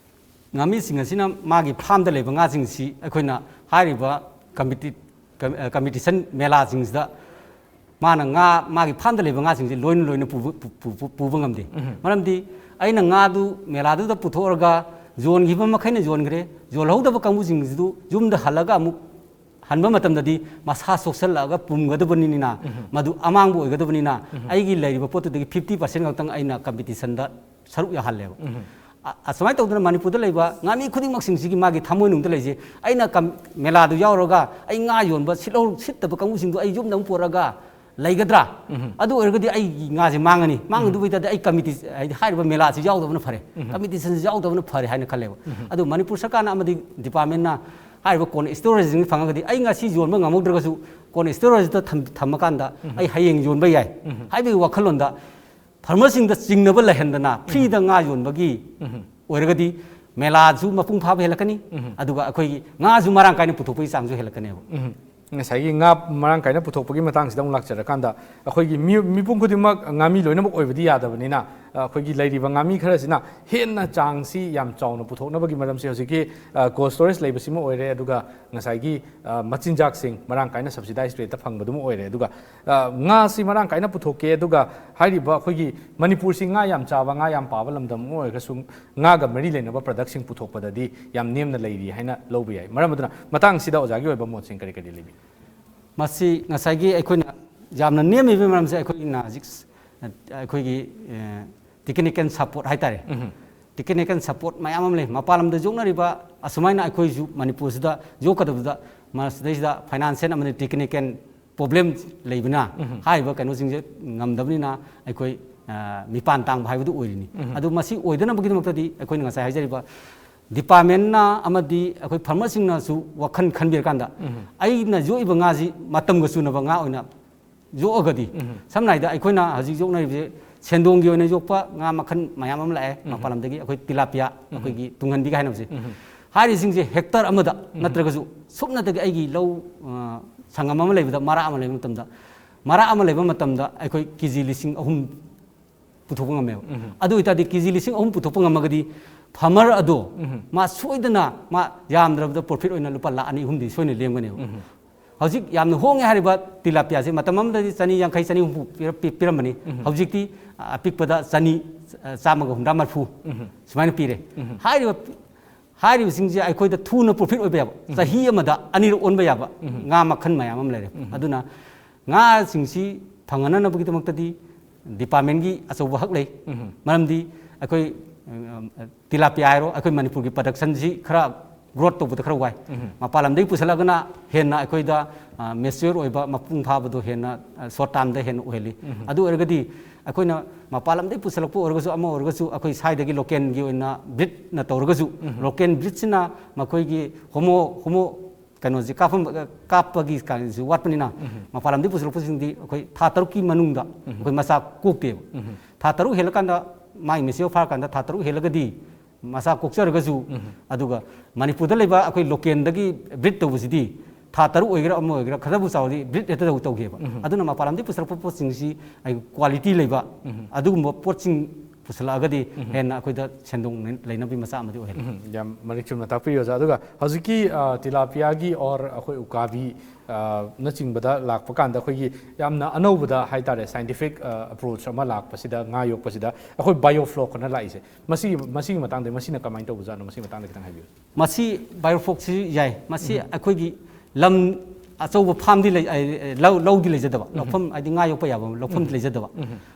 ꯉꯥꯃꯤꯁꯤꯡ ꯑꯁꯤꯅ ꯃꯥꯒꯤ ꯐꯥꯔꯝꯗ ꯂꯩꯕ ꯉꯥꯁꯤꯡꯁꯤ ꯑꯩꯈꯣꯏꯅ ꯍꯥꯏꯔꯤꯕ ꯀꯝꯄꯤꯇꯤ-, ꯀꯝ-, ꯑ, ꯀꯝꯄꯤꯇꯤꯁꯟ ꯃꯦꯂꯥꯁꯤꯡꯁꯤꯗ ꯃꯥꯅ ꯉꯥ, ꯃꯥꯒꯤ ꯐꯥꯔꯝꯗ ꯂꯩꯕ ꯉꯥꯁꯤꯡꯁꯤ ꯂꯣꯏꯅ ꯂꯣꯏꯅ ꯄꯨꯕ, ꯄꯨ-, ꯄꯨ-, ꯄꯨ-, ꯄꯨꯕ ꯉꯝꯗꯦ꯫ ꯃꯔꯝꯗꯤ ꯑꯩꯅ ꯉꯥꯗꯨ ꯃꯦꯂꯥꯗꯨꯗ ꯄꯨꯊꯣꯛꯑꯒ ꯌꯣꯟꯈꯤꯕ ꯃꯈꯩꯅ ꯌꯣꯟꯈ꯭ꯔꯦ, ꯌꯣꯜꯍꯧꯗꯕ ꯀꯥꯡꯕꯨꯁꯤꯡꯁꯤꯗꯨ ꯌꯨꯝꯗ ꯍꯜꯂꯒ ꯑꯃꯨꯛ ꯍꯟꯕ ꯃꯇꯝꯗꯗꯤ ꯃꯁꯥ ꯁꯣꯛꯆꯜꯂꯛꯑꯒ ꯄꯨꯝꯒꯗꯕꯅꯤꯅ, ꯃꯗꯨ ꯑꯃꯥꯡꯕ ꯑꯣꯏꯒꯗꯕꯅꯤꯅ, ꯑꯩꯒꯤ ꯂꯩꯔꯤꯕ ꯄꯣꯠꯇꯨꯗꯒꯤ fifty percent ꯈꯛꯇꯪ ꯑꯩꯅ ꯀꯝꯄꯤꯇꯤꯁꯟꯗ ꯁꯔꯨꯛ ꯌꯥꯍꯜꯂꯦꯕ꯫ ꯑ-, ꯑꯁꯨꯃꯥꯏꯅ ꯇꯧꯗꯅ ꯃꯅꯤꯄꯨꯔꯗ ꯂꯩꯕ ꯉꯥꯃꯤ ꯈꯨꯗꯤꯡꯃꯛꯁꯤꯡꯁꯤꯒꯤ ꯃꯥꯒꯤ ꯊꯃꯣꯏꯅꯨꯡꯗ ꯂꯩꯖꯩ꯫ ꯑꯩꯅ ꯀꯝ-, ꯃꯦꯂꯥꯗꯨ ꯌꯥꯎꯔꯒ ꯑꯩ ꯉꯥ ꯌꯣꯟꯕ ꯁꯤꯠꯍꯧ-, ꯁꯤꯠꯇꯕ ꯀꯥꯡꯕꯨꯁꯤꯡꯗꯨ ꯑꯩ ꯌꯨꯝꯗ ꯑꯃꯨꯛ ꯄꯨꯔꯛꯑꯒ ꯂꯩꯒꯗ꯭ꯔꯥ? ꯎꯝ꯫ ꯑꯗꯨ ꯑꯣꯏꯔꯒꯗꯤ ꯑꯩꯒꯤ ꯉꯥꯁꯦ ꯃꯥꯡꯉꯅꯤ꯫ ꯃꯥꯡꯒꯗꯕ ꯑꯣꯏꯇꯥꯔꯗꯤ ꯑꯩ ꯀꯃꯤꯇꯤ, ꯍꯥꯏꯗꯤ ꯍꯥꯏꯔꯤꯕ ꯃꯦꯂꯥꯁꯤ ꯌꯥꯎꯗꯕꯅ ꯐꯔꯦ, ꯎꯝ꯫ ꯀꯝꯄꯤꯇꯤꯁꯟꯁꯤ ꯌꯥꯎꯗꯕꯅ ꯐꯔꯦ ꯍꯥꯏꯅ ꯈꯜꯂꯦꯕ꯫ ꯎꯝ꯫ ꯑꯗꯨ ꯃꯅꯤꯄꯨꯔ ꯁꯔꯀꯥꯔꯅ ꯑꯃꯗꯤ ꯗꯤꯄꯥꯔꯠꯃꯦꯟꯅ ꯍꯥꯏꯔꯤꯕ ꯀꯣꯜ ꯁ꯭ꯇꯣꯔꯦꯖꯁꯤꯡ ꯐꯪꯉꯒꯗꯤ ꯑꯩ ꯉꯁꯤ ꯌꯣꯟꯕ ꯉꯝꯍꯧꯗ꯭ꯔꯒꯁꯨ ꯀꯣꯜ ꯁ꯭ꯇꯣꯔꯦꯖꯇ ꯊꯝ-, ꯊꯝꯃꯀꯥꯟꯗ ꯎꯝ꯫ ꯑꯩ ꯍꯌꯦꯡ ꯌꯣꯟꯕ ꯌꯥꯏ ꯎꯝ꯫ ꯍꯥꯏꯕꯒꯤ ꯋꯥꯈꯜꯂꯣꯟꯗ ꯐꯥꯔꯃꯔꯁꯤꯡꯗ ꯆꯤꯡꯅꯕ ꯂꯩꯍꯟꯗꯅ ꯎꯝ꯫ ꯐ꯭ꯔꯤꯗ ꯉꯥ ꯌꯣꯟꯕꯒꯤ ꯎꯝ꯫ ꯑꯣꯏꯔꯒꯗꯤ ꯃꯦꯂꯥꯁꯨ ꯃꯄꯨꯡ ꯐꯥꯕ ꯍꯦꯜꯂꯛꯀꯅꯤ, ꯎꯝ꯫ ꯑꯗꯨꯒ ꯑꯩꯈꯣꯏꯒꯤ ꯉꯥꯁꯨ ꯃꯔꯥꯡ ꯀꯥꯏꯅ ꯄꯨꯊꯣꯛꯄꯒꯤ ꯆꯥꯡꯁꯨ ꯍꯦꯜꯂꯛꯀꯅꯦꯕ꯫ ꯎꯝ꯫ ꯉꯁꯥꯏꯒꯤ ꯉꯥ ꯃꯔꯥꯡ ꯀꯥꯏꯅ ꯄꯨꯊꯣꯛꯄꯒꯤ ꯃꯇꯥꯡꯁꯤꯗ ꯑꯃꯨꯛ ꯂꯥꯛꯆꯔꯀꯥꯟꯗ, ꯑꯩꯈꯣꯏꯒꯤ ꯃꯤ-, ꯃꯤꯄꯨꯝ ꯈꯨꯗꯤꯡꯃꯛ ꯉꯥꯃꯤ ꯂꯣꯏꯅꯃꯛ ꯑꯣꯏꯕꯗꯤ ꯌꯥꯗꯕꯅꯤꯅ, ꯑ, ꯑꯩꯈꯣꯏꯒꯤ ꯂꯩꯔꯤꯕ ꯉꯥꯃꯤ ꯈꯔꯁꯤꯅ ꯍꯦꯟꯅ ꯆꯥꯡꯁꯤ ꯌꯥꯝ ꯆꯥꯎꯅ ꯄꯨꯊꯣꯛꯅꯕꯒꯤ ꯃꯔꯝꯁꯦ ꯍꯧꯖꯤꯛꯀꯤ, ꯑ, ꯀꯣꯜ ꯁ꯭ꯇꯣꯔꯦꯖ ꯂꯩꯕꯁꯤꯃ ꯑꯣꯏꯔꯦ, ꯑꯗꯨꯒ ꯉꯁꯥꯏꯒꯤ, ꯑ, ꯃꯆꯤꯟꯖꯥꯛꯁꯤꯡ ꯃꯔꯥꯡ ꯀꯥꯏꯅ ꯁꯕꯁꯤꯗꯥꯏꯁ ꯔꯦꯠꯇ ꯐꯪꯕꯗꯨꯃ ꯑꯣꯏꯔꯦ, ꯑꯗꯨꯒ, ꯑ, ꯉꯥꯁꯤ ꯃꯔꯥꯡ ꯀꯥꯏꯅ ꯄꯨꯊꯣꯛꯀꯦ, ꯑꯗꯨꯒ ꯍꯥꯏꯔꯤꯕ ꯑꯩꯈꯣꯏꯒꯤ ꯃꯅꯤꯄꯨꯔꯁꯤ ꯉꯥ ꯌꯥꯝ ꯆꯥꯕ, ꯉꯥ ꯌꯥꯝ ꯄꯥꯕ ꯂꯝꯗꯝ ꯑꯃ ꯑꯣꯏꯔꯒꯁꯨ, ꯉꯥꯒ ꯃꯔꯤ ꯂꯩꯅꯕ ꯄ꯭ꯔꯗꯛꯁꯤꯡ ꯄꯨꯊꯣꯛꯄꯗꯗꯤ ꯌꯥꯝ ꯅꯦꯝꯅ ꯂꯩꯔꯤ ꯍꯥꯏꯅ ꯂꯧꯕ ꯌꯥꯏ꯫ ꯃꯔꯝ ꯑꯗꯨꯅ ꯃꯇꯥꯡꯁꯤꯗ ꯑꯣꯖꯥꯒꯤ ꯑꯣꯏꯕ ꯃꯣꯠꯁꯤꯡ ꯀꯔꯤ ꯀꯔꯤ ꯂꯩꯕꯤ? ꯃꯁꯤ ꯉꯁꯥꯏꯒꯤ ꯑꯩꯈꯣꯏꯅ ꯌꯥꯝꯅ ꯅꯦꯝꯃꯤꯕꯒꯤ ꯃꯔꯝꯁꯦ ꯑꯩꯈꯣꯏꯅ ꯍꯧꯖꯤꯛ ꯑꯩꯈꯣꯏꯒꯤ, ꯑ, ꯇꯦꯛꯅꯤꯀꯦꯜ ꯁꯄꯣꯔꯠ ꯍꯥꯏꯇꯥꯔꯦ꯫ ꯎꯝ꯫ ꯇꯦꯛꯅꯤꯀꯦꯜ ꯁꯄꯣꯔꯠ ꯃꯌꯥꯝ ꯑꯃ ꯂꯩ꯫ ꯃꯄꯥꯟ ꯂꯝꯗ ꯌꯣꯛꯅꯔꯤꯕ ꯑꯁꯨꯃꯥꯏꯅ ꯑꯩꯈꯣꯏꯁꯨ ꯃꯅꯤꯄꯨꯔꯁꯤꯗ ꯌꯣꯛꯀꯗꯕꯗ ꯃꯁꯤꯗꯩꯁꯤꯗ ꯐꯥꯏꯅꯥꯟꯁꯤꯌꯦꯜ ꯑꯃꯗꯤ ꯇꯦꯛꯅꯤꯀꯦꯜ ꯄ꯭ꯔꯣꯕ꯭ꯂꯦꯝ ꯂꯩꯕꯅ ꯎꯝ꯫ ꯍꯥꯏꯔꯤꯕ ꯀꯩꯅꯣꯁꯤꯡꯁꯦ ꯉꯝꯗꯕꯅꯤꯅ ꯑꯩꯈꯣꯏ, ꯑ, ꯃꯤꯄꯥꯟ ꯇꯥꯡꯕ ꯍꯥꯏꯕꯗꯨ ꯑꯣꯏꯔꯤꯅꯤ꯫ ꯎꯝ꯫ ꯑꯗꯨ ꯃꯁꯤ ꯑꯣꯏꯗꯅꯕꯒꯤꯗꯃꯛꯇꯗꯤ ꯑꯩꯈꯣꯏꯅ ꯉꯁꯥꯏ ꯍꯥꯏꯖꯔꯤꯕ ꯗꯤꯄꯥꯔꯠꯃꯦꯟꯅ ꯑꯃꯗꯤ ꯑꯩꯈꯣꯏ ꯐꯥꯔꯃꯔꯁꯤꯡꯅꯁꯨ ꯋꯥꯈꯜ ꯈꯟꯕꯤꯔꯀꯥꯟꯗ ꯎꯝ꯫ ꯑꯩꯅ ꯌꯣꯛꯏꯕ ꯉꯥꯁꯤ ꯃꯇꯝꯒ ꯆꯨꯅꯕ ꯉꯥ ꯑꯣꯏꯅ ꯌꯣꯛꯑꯒꯗꯤ, ꯎꯝ꯫ ꯁꯝꯅ ꯍꯥꯏꯔꯕꯗ ꯑꯩꯈꯣꯏꯅ ꯍꯧꯖꯤꯛ ꯌꯣꯛꯅꯔꯤꯕꯁꯦ ꯁꯦꯟꯗꯣꯡꯒꯤ ꯑꯣꯏꯅ ꯌꯣꯛꯄ ꯉꯥ ꯃꯈꯜ ꯃꯌꯥꯝ ꯑꯃ ꯂꯥꯛꯑꯦ, ꯎꯝ꯫ ꯃꯄꯥꯟ ꯂꯝꯗꯒꯤ ꯑꯩꯈꯣꯏ ꯇꯤꯂꯥꯄꯤꯌꯥ, ꯎꯝ꯫ ꯑꯩꯈꯣꯏꯒꯤ ꯇꯨꯡꯍꯟꯕꯤꯒ ꯍꯥꯏꯅꯕꯁꯦ꯫ ꯎꯝ꯫ ꯍꯥꯏꯔꯤꯁꯤꯡꯁꯦ ꯍꯦꯛꯇꯔ ꯑꯃꯗ ꯎꯝ꯫ ꯅꯠꯇ꯭ꯔꯒꯁꯨ ꯁꯨꯞꯅꯇꯒꯤ ꯑꯩꯒꯤ ꯂꯧ, ꯑ, ꯁꯪꯒꯝ ꯑꯃ ꯂꯩꯕꯗ ꯃꯔꯥꯛ ꯑꯃ ꯂꯩꯕ ꯃꯇꯝꯗ, ꯃꯔꯥꯛ ꯑꯃ ꯂꯩꯕ ꯃꯇꯝꯗ ꯑꯩꯈꯣꯏ ꯀꯦ ꯖꯤ ꯂꯤꯁꯤꯡ ꯑꯍꯨꯝ ꯄꯨꯊꯣꯛꯄ ꯉꯝꯃꯦꯕ꯫ ꯎꯝ꯫ ꯑꯗꯨ ꯑꯣꯏꯇꯥꯔꯗꯤ ꯀꯦ ꯖꯤ ꯂꯤꯁꯤꯡ ꯑꯍꯨꯝ ꯄꯨꯊꯣꯛꯄ ꯉꯝꯃꯒꯗꯤ ꯐꯥꯔꯃꯔ ꯑꯗꯣ ꯎꯝ꯫ ꯃꯥ ꯁꯣꯏꯗꯅ ꯃꯥ ꯌꯥꯝꯗ꯭ꯔꯕꯗ ꯄ꯭ꯔꯣꯐꯤꯠ ꯑꯣꯏꯅ ꯂꯨꯄꯥ ꯂꯥꯈ ꯑꯅꯤ ꯑꯍꯨꯝꯗꯤ ꯁꯣꯏꯅ ꯂꯦꯝꯒꯅꯦꯕ꯫ ꯎꯝ꯫ ꯍꯧꯖꯤꯛ ꯌꯥꯝꯅ ꯍꯣꯡꯉꯦ ꯍꯥꯏꯔꯤꯕ ꯇꯤꯂꯥꯄꯤꯌꯥꯁꯦ ꯃꯇꯝ ꯑꯃꯗꯗꯤ ꯆꯅꯤ ꯌꯥꯡꯈꯩ, ꯆꯅꯤ ꯍꯨꯝꯐꯨ ꯄꯤꯔ-, ꯄꯤ-, ꯄꯤꯔꯝꯕꯅꯤ꯫ ꯎꯝ꯫ ꯍꯧꯖꯤꯛꯇꯤ, ꯑ, ꯑꯄꯤꯛꯄꯗ ꯆꯅꯤ, ꯑ, ꯆꯥꯝꯃꯒ ꯍꯨꯝꯗ꯭ꯔꯥ ꯃꯔꯤꯐꯨ ꯎꯝ꯫ ꯁꯨꯃꯥꯏꯅ ꯄꯤꯔꯦ꯫ ꯎꯝ꯫ ꯍꯥꯏꯔꯤꯕ, ꯍꯥꯏꯔꯤꯕꯁꯤꯡꯁꯦ ꯑꯩꯈꯣꯏꯗ ꯊꯨꯅ ꯄ꯭ꯔꯣꯐꯤꯠ ꯑꯣꯏꯕ ꯌꯥꯕ, ꯎꯝ꯫ ꯆꯍꯤ ꯑꯃꯗ ꯑꯅꯤꯔꯛ ꯑꯣꯟꯕ ꯌꯥꯕ ꯎꯝ꯫ ꯉꯥ ꯃꯈꯜ ꯃꯌꯥꯝ ꯑꯃ ꯂꯩꯔꯦ꯫ ꯎꯝ꯫ ꯑꯗꯨꯅ ꯉꯥꯁꯤꯡꯁꯤ ꯐꯪꯍꯟꯅꯅꯕꯒꯤꯗꯃꯛꯇꯗꯤ ꯗꯤꯄꯥꯔꯠꯃꯦꯟꯒꯤ ꯑꯆꯧꯕ ꯍꯛ ꯂꯩ꯫ ꯎꯝ꯫ ꯃꯔꯝꯗꯤ ꯑꯩꯈꯣꯏ, ꯑ, ꯇꯤꯂꯥꯄꯤꯌꯥ ꯍꯥꯏꯔꯣ, ꯑꯩꯈꯣꯏ ꯃꯅꯤꯄꯨꯔꯒꯤ ꯄ꯭ꯔꯗꯛꯁꯟꯁꯤ ꯈꯔ ꯒ꯭ꯔꯣꯠ ꯇꯧꯕꯗ ꯈꯔ ꯋꯥꯏ꯫ ꯃꯄꯥꯟ ꯂꯝꯗꯒꯤ ꯄꯨꯁꯤꯜꯂꯛꯑꯒꯅ ꯍꯦꯟꯅ ꯑꯩꯈꯣꯏꯗ ꯃꯦꯆ꯭ꯌꯣꯔ ꯑꯣꯏꯕ, ꯃꯄꯨꯡ ꯐꯥꯕꯗꯣ ꯍꯦꯟꯅ ꯁꯣꯔꯠ ꯇꯥꯔꯝꯗ ꯍꯦꯟꯅ ꯑꯣꯏꯍꯜꯂꯤ꯫ ꯑꯗꯨ ꯑꯣꯏꯔꯒꯗꯤ ꯑꯩꯈꯣꯏꯅ ꯃꯄꯥꯟ ꯂꯝꯗꯒꯤ ꯄꯨꯁꯤꯜꯂꯛꯄ ꯑꯣꯏꯔꯒꯁꯨ, ꯑꯃ ꯑꯣꯏꯔꯒꯁꯨ, ꯑꯩꯈꯣꯏ ꯁ꯭ꯋꯥꯏꯗꯒꯤ ꯂꯣꯀꯦꯜꯒꯤ ꯑꯣꯏꯅ ꯕ꯭ꯔꯤꯠꯅ ꯇꯧꯔꯒꯁꯨ, ꯂꯣꯀꯦꯜ ꯕ꯭ꯔꯤꯠꯁꯤꯅ ꯃꯈꯣꯏꯒꯤ ꯍꯣꯃꯣ ꯍꯣꯃꯣ ꯀꯩꯅꯣꯁꯦ ꯀꯥꯞꯐꯝ, ꯀꯥꯞꯄꯒꯤ ꯀꯩꯅꯣꯁꯦ ꯋꯥꯠꯄꯅꯤꯅ, ꯃꯄꯥꯟ ꯂꯝꯗꯒꯤ ꯄꯨꯁꯤꯜꯂꯛꯄꯁꯤꯡꯗꯤ ꯑꯩꯈꯣꯏ ꯊꯥ ꯇꯔꯨꯛꯀꯤ ꯃꯅꯨꯡꯗ ꯑꯩꯈꯣꯏ ꯃꯆꯥ ꯀꯣꯛꯇꯦꯕ꯫ ꯊꯥ ꯇꯔꯨꯛ ꯍꯦꯜꯂꯀꯥꯟꯗ, ꯃꯥꯒꯤ ꯃꯦꯆ꯭ꯌꯣꯔ ꯐꯥꯔꯀꯥꯟꯗ ꯊꯥ ꯇꯔꯨꯛ ꯍꯦꯜꯂꯒꯗꯤ ꯃꯆꯥ ꯀꯣꯛꯆꯔꯒꯁꯨ, ꯑꯗꯨꯒ ꯃꯅꯤꯄꯨꯔꯗ ꯂꯩꯕ ꯑꯩꯈꯣꯏ ꯂꯣꯀꯦꯜꯗꯒꯤ ꯕ꯭ꯔꯤꯠ ꯇꯧꯕꯁꯤꯗꯤ ꯊꯥ ꯇꯔꯨꯛ ꯑꯣꯏꯒꯦꯔꯥ ꯑꯃ ꯑꯣꯏꯒꯦꯔꯥ, ꯈꯔꯕꯨ ꯆꯥꯎꯔꯗꯤ ꯕ꯭ꯔꯤꯠ ꯍꯦꯛꯇ ꯇꯧ-, ꯇꯧꯒꯦꯕ꯫ ꯑꯗꯨꯅ ꯃꯄꯥꯟ ꯂꯝꯗꯒꯤ ꯄꯨꯁꯤꯜꯂꯛꯄ ꯄꯣꯠꯁꯤꯡꯁꯤ ꯑꯩ ꯀ꯭ꯋꯥꯂꯤꯇꯤ ꯂꯩꯕ, ꯑꯗꯨꯒꯨꯝꯕ ꯄꯣꯠꯁꯤꯡ ꯄꯨꯁꯤꯜꯂꯛꯑꯒꯗꯤ ꯍꯦꯟꯅ ꯑꯩꯈꯣꯏꯗ ꯁꯦꯟꯗꯣꯡ ꯂꯩꯅꯕꯒꯤ ꯃꯆꯥꯛ ꯑꯃꯗꯤ ꯑꯣꯏꯍꯜꯂꯤ꯫ ꯎꯝ, ꯌꯥꯝ ꯃꯔꯤꯛ ꯆꯨꯝꯅ ꯇꯥꯛꯄꯤꯔꯤ, ꯑꯣꯖꯥ꯫ ꯑꯗꯨꯒ ꯍꯧꯖꯤꯛꯀꯤ, ꯑ, ꯇꯤꯂꯥꯄꯤꯌꯥꯒꯤ ꯑꯣꯔ ꯑꯩꯈꯣꯏ ꯎꯀꯥꯕꯤ, ꯑ, ꯅꯆꯤꯡꯕꯗ ꯂꯥꯛꯄ ꯀꯥꯟꯗ ꯑꯩꯈꯣꯏꯒꯤ ꯌꯥꯝꯅ ꯑꯅꯧꯕꯗ ꯍꯥꯏꯇꯥꯔꯦ, ꯁꯥꯏꯟꯇꯤꯐꯤꯛ, ꯑ, ꯑꯦꯄ꯭ꯔꯣꯆ ꯑꯃ ꯂꯥꯛꯄꯁꯤꯗ, ꯉꯥ ꯌꯣꯛꯄꯁꯤꯗ ꯑꯩꯈꯣꯏ ꯕꯥꯏꯑꯣꯐ꯭ꯂꯣꯛ ꯑꯅ ꯂꯥꯛꯏꯁꯦ, ꯃꯁꯤꯒꯤ, ꯃꯁꯤꯒꯤ ꯃꯇꯥꯡꯗ, ꯃꯁꯤꯅ ꯀꯃꯥꯏꯅ ꯇꯧꯕꯖꯥꯠꯅꯣ? ꯃꯁꯤꯒꯤ ꯃꯇꯥꯡꯗ ꯈꯤꯇꯪ ꯍꯥꯏꯕꯤꯌꯨ꯫ ꯃꯁꯤ ꯕꯥꯏꯑꯣꯐ꯭ꯂꯣꯛꯁꯤ ꯌꯥꯏ꯫ ꯃꯁꯤ ꯑꯩꯈꯣꯏꯒꯤ ꯂꯝ ꯑꯆꯧꯕ ꯐꯥꯔꯝꯗꯤ ꯂꯩ-, ꯑ, ꯂꯧ-, ꯂꯧꯗꯤ ꯂꯩꯖꯗꯕ, ꯂꯧꯐꯝ, ꯍꯥꯏꯗꯤ ꯉꯥ ꯌꯣꯛꯄ ꯌꯥꯕ ꯂꯧꯐꯝꯗꯤ ꯂꯩꯖꯗꯕ꯫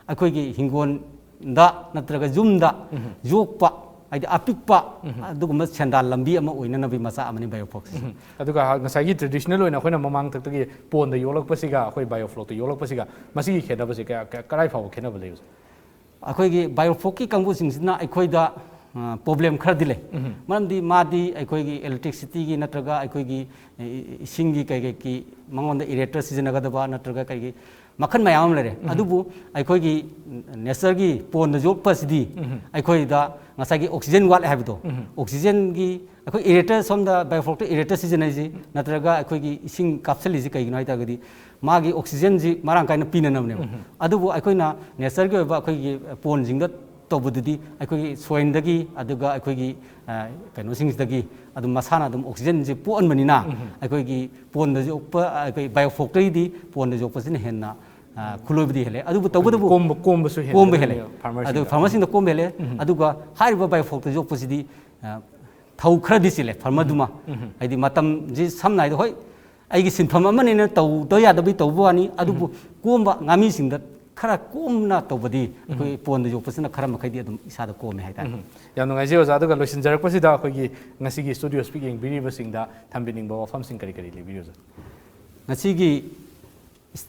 ꯑꯩꯈꯣꯏꯒꯤ ꯍꯤꯡꯒꯣꯜꯗ ꯅꯠꯇ꯭ꯔꯒ ꯌꯨꯝꯗ ꯌꯣꯛꯄ, ꯍꯥꯏꯗꯤ ꯑꯄꯤꯛꯄ, ꯑꯗꯨꯒꯨꯝꯕ ꯁꯦꯟꯗꯥꯟ ꯂꯝꯕꯤ ꯑꯃ ꯑꯣꯏꯅꯅꯕꯒꯤ ꯃꯆꯥꯛ ꯑꯃꯅꯤ ꯕꯥꯏꯑꯣꯐ꯭ꯂꯣꯛꯁꯤ꯫ ꯎꯝ꯫ ꯑꯗꯨꯒ ꯉꯁꯥꯏꯒꯤ ꯇ꯭ꯔꯦꯗꯤꯁꯅꯦꯜ ꯑꯣꯏꯅ ꯑꯩꯈꯣꯏꯅ ꯃꯃꯥꯡꯊꯛꯇꯒꯤ ꯄꯣꯟꯗ ꯌꯣꯛꯂꯛꯄꯁꯤꯒ ꯑꯩꯈꯣꯏ ꯕꯥꯏꯑꯣꯐ꯭ꯂꯣꯛꯇ ꯌꯣꯛꯂꯛꯄꯁꯤꯒ ꯃꯁꯤꯒꯤ ꯈꯦꯠꯅꯕꯁꯦ ꯀꯌꯥ, ꯀ-, ꯀꯗꯥꯏ ꯐꯥꯎꯕ ꯈꯦꯠꯅꯕ ꯂꯩꯕꯁꯦ? ꯑꯩꯈꯣꯏꯒꯤ ꯕꯥꯏꯑꯣꯐ꯭ꯂꯣꯛꯀꯤ ꯀꯥꯡꯕꯨꯁꯤꯡꯁꯤꯅ ꯑꯩꯈꯣꯏꯗ, ꯑ, ꯄ꯭ꯔꯣꯕ꯭ꯂꯦꯝ ꯈꯔꯗꯤ ꯂꯩ꯫ ꯃꯔꯝꯗꯤ ꯃꯥꯗꯤ ꯑꯩꯈꯣꯏꯒꯤ ꯏꯂꯦꯛꯇ꯭ꯔꯤꯁꯤꯇꯤꯒꯤ ꯅꯠꯇ꯭ꯔꯒ ꯑꯩꯈꯣꯏꯒꯤ, ꯏ-, ꯏ-, ꯏꯁꯤꯡꯒꯤ ꯀꯩ ꯀꯩꯒꯤ ꯃꯉꯣꯟꯗ ꯏꯔꯦꯇꯔ ꯁꯤꯖꯤꯟꯅꯒꯗꯕ ꯅꯠꯇ꯭ꯔꯒ ꯀꯩꯒꯤ ꯃꯈꯜ ꯃꯌꯥꯝ ꯑꯃ ꯂꯩꯔꯦ꯫ ꯑꯗꯨꯕꯨ ꯑꯩꯈꯣꯏꯒꯤ ꯅꯦꯆꯔꯒꯤ ꯄꯣꯟꯗ ꯌꯣꯛꯄꯁꯤꯗꯤ ꯑꯩꯈꯣꯏꯗ ꯉꯁꯥꯏꯒꯤ ꯑꯣꯛꯁꯤꯖꯦꯟ ꯋꯥꯠꯂꯦ ꯍꯥꯏꯕꯗꯣ, ꯑꯣꯛꯁꯤꯖꯦꯟꯒꯤ ꯑꯩꯈꯣꯏ ꯏꯔꯦꯇꯔ, ꯁꯣꯝꯗ ꯕꯥꯏꯑꯣꯐ꯭ꯂꯣꯛꯇ ꯏꯔꯦꯇꯔ ꯁꯤꯖꯤꯟꯅꯩꯁꯤ ꯅꯠꯇ꯭ꯔꯒ ꯑꯩꯈꯣꯏꯒꯤ ꯏꯁꯤꯡ ꯀꯥꯞꯁꯤꯜꯂꯤꯁꯤ ꯀꯩꯒꯤꯅꯣ ꯍꯥꯏ ꯇꯥꯔꯒꯗꯤ ꯃꯥꯒꯤ ꯑꯣꯛꯁꯤꯖꯦꯟꯁꯤ ꯃꯔꯥꯡ ꯀꯥꯏꯅ ꯄꯤꯅꯅꯕꯅꯦꯕ꯫ ꯑꯗꯨꯕꯨ ꯑꯩꯈꯣꯏꯅ ꯅꯦꯆꯔꯒꯤ ꯑꯣꯏꯕ ꯑꯩꯈꯣꯏꯒꯤ ꯄꯣꯟꯁꯤꯡꯗ ꯇꯧꯕꯗꯨꯗꯤ ꯑꯩꯈꯣꯏꯒꯤ ꯁꯣꯏꯜꯗꯒꯤ, ꯑꯗꯨꯒ ꯑꯩꯈꯣꯏꯒꯤ, ꯑ, ꯀꯩꯅꯣꯁꯤꯡꯁꯤꯗꯒꯤ ꯑꯗꯨꯝ ꯃꯁꯥꯅ ꯑꯗꯨꯝ ꯑꯣꯛꯁꯤꯖꯦꯟꯁꯤ ꯄꯣꯛꯍꯟꯕꯅꯤꯅ ꯑꯩꯈꯣꯏꯒꯤ ꯄꯣꯟꯗ ꯌꯣꯛꯄ, ꯑꯩꯈꯣꯏ ꯕꯥꯏꯑꯣꯐ꯭ꯂꯣꯛꯇꯒꯤꯗꯤ ꯄꯣꯟꯗ ꯌꯣꯛꯄꯁꯤꯅ ꯍꯦꯟꯅ, ꯑ, ꯈꯨꯂꯣꯏꯕꯗꯤ ꯍꯦꯜꯂꯦ꯫ ꯑꯗꯨꯕꯨ ꯇꯧꯕꯇꯕꯨ ꯀꯣꯝꯕ, ꯀꯣꯝꯕꯁꯨ ꯍꯦꯜꯂꯦ ꯀꯣꯝꯕ ꯍꯦꯜꯂꯦ꯫ ꯐꯥꯔꯃꯔꯁꯤꯡꯗ꯫ ꯑꯗꯨ ꯐꯥꯔꯃꯔꯁꯤꯡꯗ ꯀꯣꯝꯕ ꯍꯦꯜꯂꯦ꯫ ꯑꯗꯨꯒ ꯍꯥꯏꯔꯤꯕ ꯕꯥꯏꯑꯣꯐ꯭ꯂꯣꯛꯇ ꯌꯣꯛꯄꯁꯤꯗꯤ, ꯑ, ꯊꯧ ꯈꯔꯗꯤ ꯆꯤꯜꯂꯦ ꯐꯥꯔꯃꯔꯗꯨꯃ꯫ ꯍꯥꯏꯗꯤ ꯃꯇꯝꯁꯤ ꯁꯝꯅ ꯍꯥꯏꯔꯕꯗ, ꯍꯣꯏ, ꯑꯩꯒꯤ ꯁꯤꯟꯐꯝ ꯑꯃꯅꯤꯅ ꯇꯧꯗ ꯌꯥꯗꯕꯩ ꯇꯧꯕ ꯋꯥꯅꯤ, ꯑꯗꯨꯕꯨ ꯀꯣꯝꯕ ꯉꯥꯃꯤꯁꯤꯡꯗ ꯈꯔ ꯀꯣꯝꯅ ꯇꯧꯕꯗꯤ ꯑꯩꯈꯣꯏ ꯄꯣꯟꯗ ꯌꯣꯛꯄꯁꯤꯅ ꯈꯔ ꯃꯈꯩꯗꯤ ꯑꯗꯨꯝ ꯏꯁꯥꯗ ꯀꯣꯝꯃꯦ ꯍꯥꯏꯇꯥꯔꯦ꯫ ꯎꯝ꯫ ꯌꯥꯝ ꯅꯨꯡꯉꯥꯏꯖꯩ ꯑꯣꯖꯥ꯫ ꯑꯗꯨꯒ ꯂꯣꯏꯁꯤꯟꯖꯔꯛꯄꯁꯤꯗ ꯑꯩꯈꯣꯏꯒꯤ ꯉꯁꯤꯒꯤ Studio Speak ꯌꯦꯡꯕꯤꯔꯤꯕꯁꯤꯡꯗ ꯊꯝꯕꯤꯅꯤꯡꯕ ꯋꯥꯐꯝꯁꯤꯡ ꯀꯔꯤ ꯀꯔꯤ ꯂꯩꯕꯤꯔꯤ ꯑꯣꯖꯥ? ꯉꯁꯤꯒꯤ ꯏꯁ-,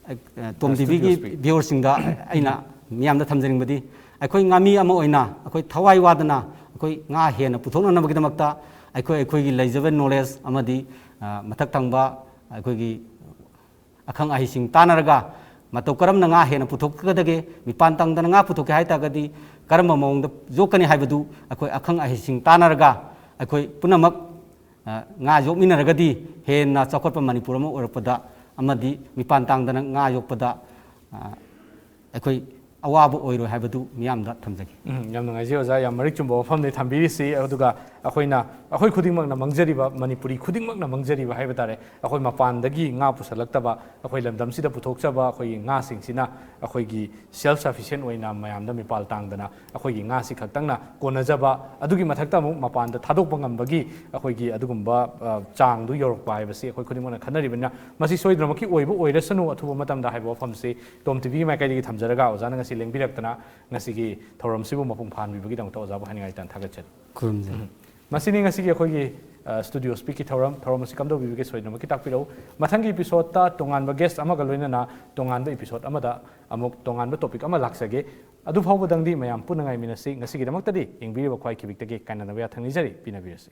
ꯑ, ꯇꯣꯝ ꯑ, ꯇꯤꯚꯤꯒꯤ Studio Speak. ꯚꯤꯌꯨꯋꯔꯁꯤꯡꯗ ꯑꯩꯅ ꯃꯤꯌꯥꯝꯗ ꯊꯝꯖꯅꯤꯡꯕꯗꯤ, ꯑꯩꯈꯣꯏ ꯉꯥꯃꯤ ꯑꯃ ꯑꯣꯏꯅ ꯑꯩꯈꯣꯏ ꯊꯋꯥꯏ ꯋꯥꯗꯅ ꯑꯩꯈꯣꯏ ꯉꯥ ꯍꯦꯟꯅ ꯄꯨꯊꯣꯛꯅꯅꯕꯒꯤꯗꯃꯛꯇ ꯑꯩꯈꯣꯏ ꯑꯩꯈꯣꯏꯒꯤ ꯂꯩꯖꯕ ꯅꯣꯂꯦꯖ ꯑꯃꯗꯤ, ꯑ, ꯃꯊꯛ ꯊꯪꯕ ꯑꯩꯈꯣꯏꯒꯤ ꯑꯈꯪ ꯑꯍꯩꯁꯤꯡ ꯇꯥꯟꯅꯔꯒ ꯃꯇꯧ ꯀꯔꯝꯅ ꯉꯥ ꯍꯦꯟꯅ ꯄꯨꯊꯣꯛꯀꯗꯒꯦ, ꯃꯤꯄꯥꯟ ꯇꯥꯡꯗꯅ ꯉꯥ ꯄꯨꯊꯣꯛꯀꯦ ꯍꯥꯏ ꯇꯥꯔꯒꯗꯤ ꯀꯔꯝꯕ ꯃꯑꯣꯡꯗ ꯌꯣꯛꯀꯅꯤ ꯍꯥꯏꯕꯗꯨ ꯑꯩꯈꯣꯏ ꯑꯈꯪ ꯑꯍꯩꯁꯤꯡ ꯇꯥꯟꯅꯔꯒ ꯑꯩꯈꯣꯏ ꯄꯨꯝꯅꯃꯛ, ꯑ, ꯉꯥ ꯌꯣꯛꯃꯤꯟꯅꯔꯒꯗꯤ ꯍꯦꯟꯅ ꯆꯥꯎꯈꯠꯄ ꯃꯅꯤꯄꯨꯔ ꯑꯃ ꯑꯣꯏꯔꯛꯄꯗ ꯑꯃꯗꯤ ꯃꯤꯄꯥꯟ ꯇꯥꯡꯗꯅ ꯉꯥ ꯌꯣꯛꯄꯗ, ꯑ, ꯑꯩꯈꯣꯏ ꯑꯋꯥꯕ ꯑꯣꯏꯔꯣꯏ ꯍꯥꯏꯕꯗꯨ ꯃꯤꯌꯥꯝꯗ ꯊꯝꯖꯒꯦ꯫ ꯎꯝ, ꯌꯥꯝ ꯅꯨꯡꯉꯥꯏꯖꯩ ꯑꯣꯖꯥ꯫ ꯌꯥꯝ ꯃꯔꯤꯛ ꯆꯨꯝꯕ ꯋꯥꯐꯝꯅꯤ ꯊꯝꯕꯤꯔꯤꯁꯤ꯫ ꯑꯗꯨꯒ ꯑꯩꯈꯣꯏꯅ, ꯑꯩꯈꯣꯏ ꯈꯨꯗꯤꯡꯃꯛꯅ ꯃꯥꯡꯖꯔꯤꯕ, ꯃꯅꯤꯄꯨꯔꯤ ꯈꯨꯗꯤꯡꯃꯛꯅ ꯃꯥꯡꯖꯔꯤꯕ ꯍꯥꯏꯕ ꯇꯥꯔꯦ, ꯑꯩꯈꯣꯏ ꯃꯄꯥꯟꯗꯒꯤ ꯉꯥ ꯄꯨꯁꯜꯂꯛꯇꯕ, ꯑꯩꯈꯣꯏ ꯂꯝꯗꯝꯁꯤꯗ ꯄꯨꯊꯣꯛꯆꯕ ꯑꯩꯈꯣꯏꯒꯤ ꯉꯥꯁꯤꯡꯁꯤꯅ ꯑꯩꯈꯣꯏꯒꯤ self sufficient ꯑꯣꯏꯅ ꯃꯌꯥꯝꯗ ꯃꯤꯄꯥꯜ ꯇꯥꯡꯗꯅ ꯑꯩꯈꯣꯏꯒꯤ ꯉꯥꯁꯤ ꯈꯛꯇꯪꯅ ꯀꯣꯟꯅꯖꯕ, ꯑꯗꯨꯒꯤ ꯃꯊꯛꯇ ꯑꯃꯨꯛ ꯃꯄꯥꯟꯗ ꯊꯥꯗꯣꯛꯄ ꯉꯝꯕꯒꯤ ꯑꯩꯈꯣꯏꯒꯤ ꯑꯗꯨꯒꯨꯝꯕ, ꯑ, ꯆꯥꯡꯗꯨ ꯌꯧꯔꯛꯄ ꯍꯥꯏꯕꯁꯤ ꯑꯩꯈꯣꯏ ꯈꯨꯗꯤꯡꯃꯛꯅ ꯈꯟꯅꯔꯤꯕꯅꯤꯅ, ꯃꯁꯤ ꯁꯣꯏꯗꯅꯃꯛꯀꯤ ꯑꯣꯏꯕ ꯑꯣꯏꯔꯁꯅꯨ ꯑꯊꯨꯕ ꯃꯇꯝꯗ ꯍꯥꯏꯕ ꯋꯥꯐꯝꯁꯤ ꯇꯣꯝ ꯇꯤꯚꯤꯒꯤ ꯃꯥꯏꯀꯩꯗꯒꯤ ꯊꯝꯖꯔꯒ, ꯑꯣꯖꯥꯅ ꯉꯁꯤ ꯂꯦꯡꯕꯤꯔꯛꯇꯅ ꯉꯁꯤꯒꯤ ꯊꯧꯔꯝꯁꯤꯕꯨ ꯃꯄꯨꯡ ꯐꯥꯍꯟꯕꯤꯕꯒꯤꯗꯃꯛꯇ ꯑꯣꯖꯥꯕꯨ ꯍꯥꯏꯅꯤꯡꯉꯥꯏ ꯂꯩꯇꯅ ꯊꯥꯒꯠꯆꯔꯤ꯫ ꯈꯨꯔꯨꯝꯖꯔꯤ꯫ ꯃꯁꯤꯅꯤ ꯉꯁꯤꯒꯤ ꯑꯩꯈꯣꯏꯒꯤ, ꯑ, Studio Speak ꯀꯤ ꯊꯧꯔꯝ꯫ ꯊꯧꯔꯝ ꯑꯁꯤ ꯀꯝꯗꯧꯕꯤꯕꯒꯦ ꯁꯣꯏꯗꯅꯃꯛꯀꯤ ꯇꯥꯛꯄꯤꯔꯛꯎ꯫ ꯃꯊꯪꯒꯤ episode ꯇ ꯇꯣꯉꯥꯟꯕ guest ꯑꯃꯒ ꯂꯣꯏꯅꯅ ꯇꯣꯉꯥꯟꯕ episode ꯑꯃꯗ ꯑꯃꯨꯛ ꯇꯣꯉꯥꯟꯕ topic ꯑꯃ ꯂꯥꯛꯆꯒꯦ꯫ ꯑꯗꯨ ꯐꯥꯎꯕꯗꯪꯗꯤ ꯃꯌꯥꯝ ꯄꯨꯟꯅ ꯉꯥꯏꯃꯤꯟꯅꯁꯤ꯫ ꯉꯁꯤꯒꯤꯗꯃꯛꯇꯗꯤ ꯌꯦꯡꯕꯤꯔꯤꯕ ꯈ꯭ꯋꯥꯏ ꯈꯤꯕꯤꯛꯇꯒꯤ ꯀꯥꯏꯅꯅꯕ ꯌꯥꯊꯪ ꯅꯤꯖꯔꯤ꯫ ꯄꯤꯅꯕꯤꯔꯁꯤ꯫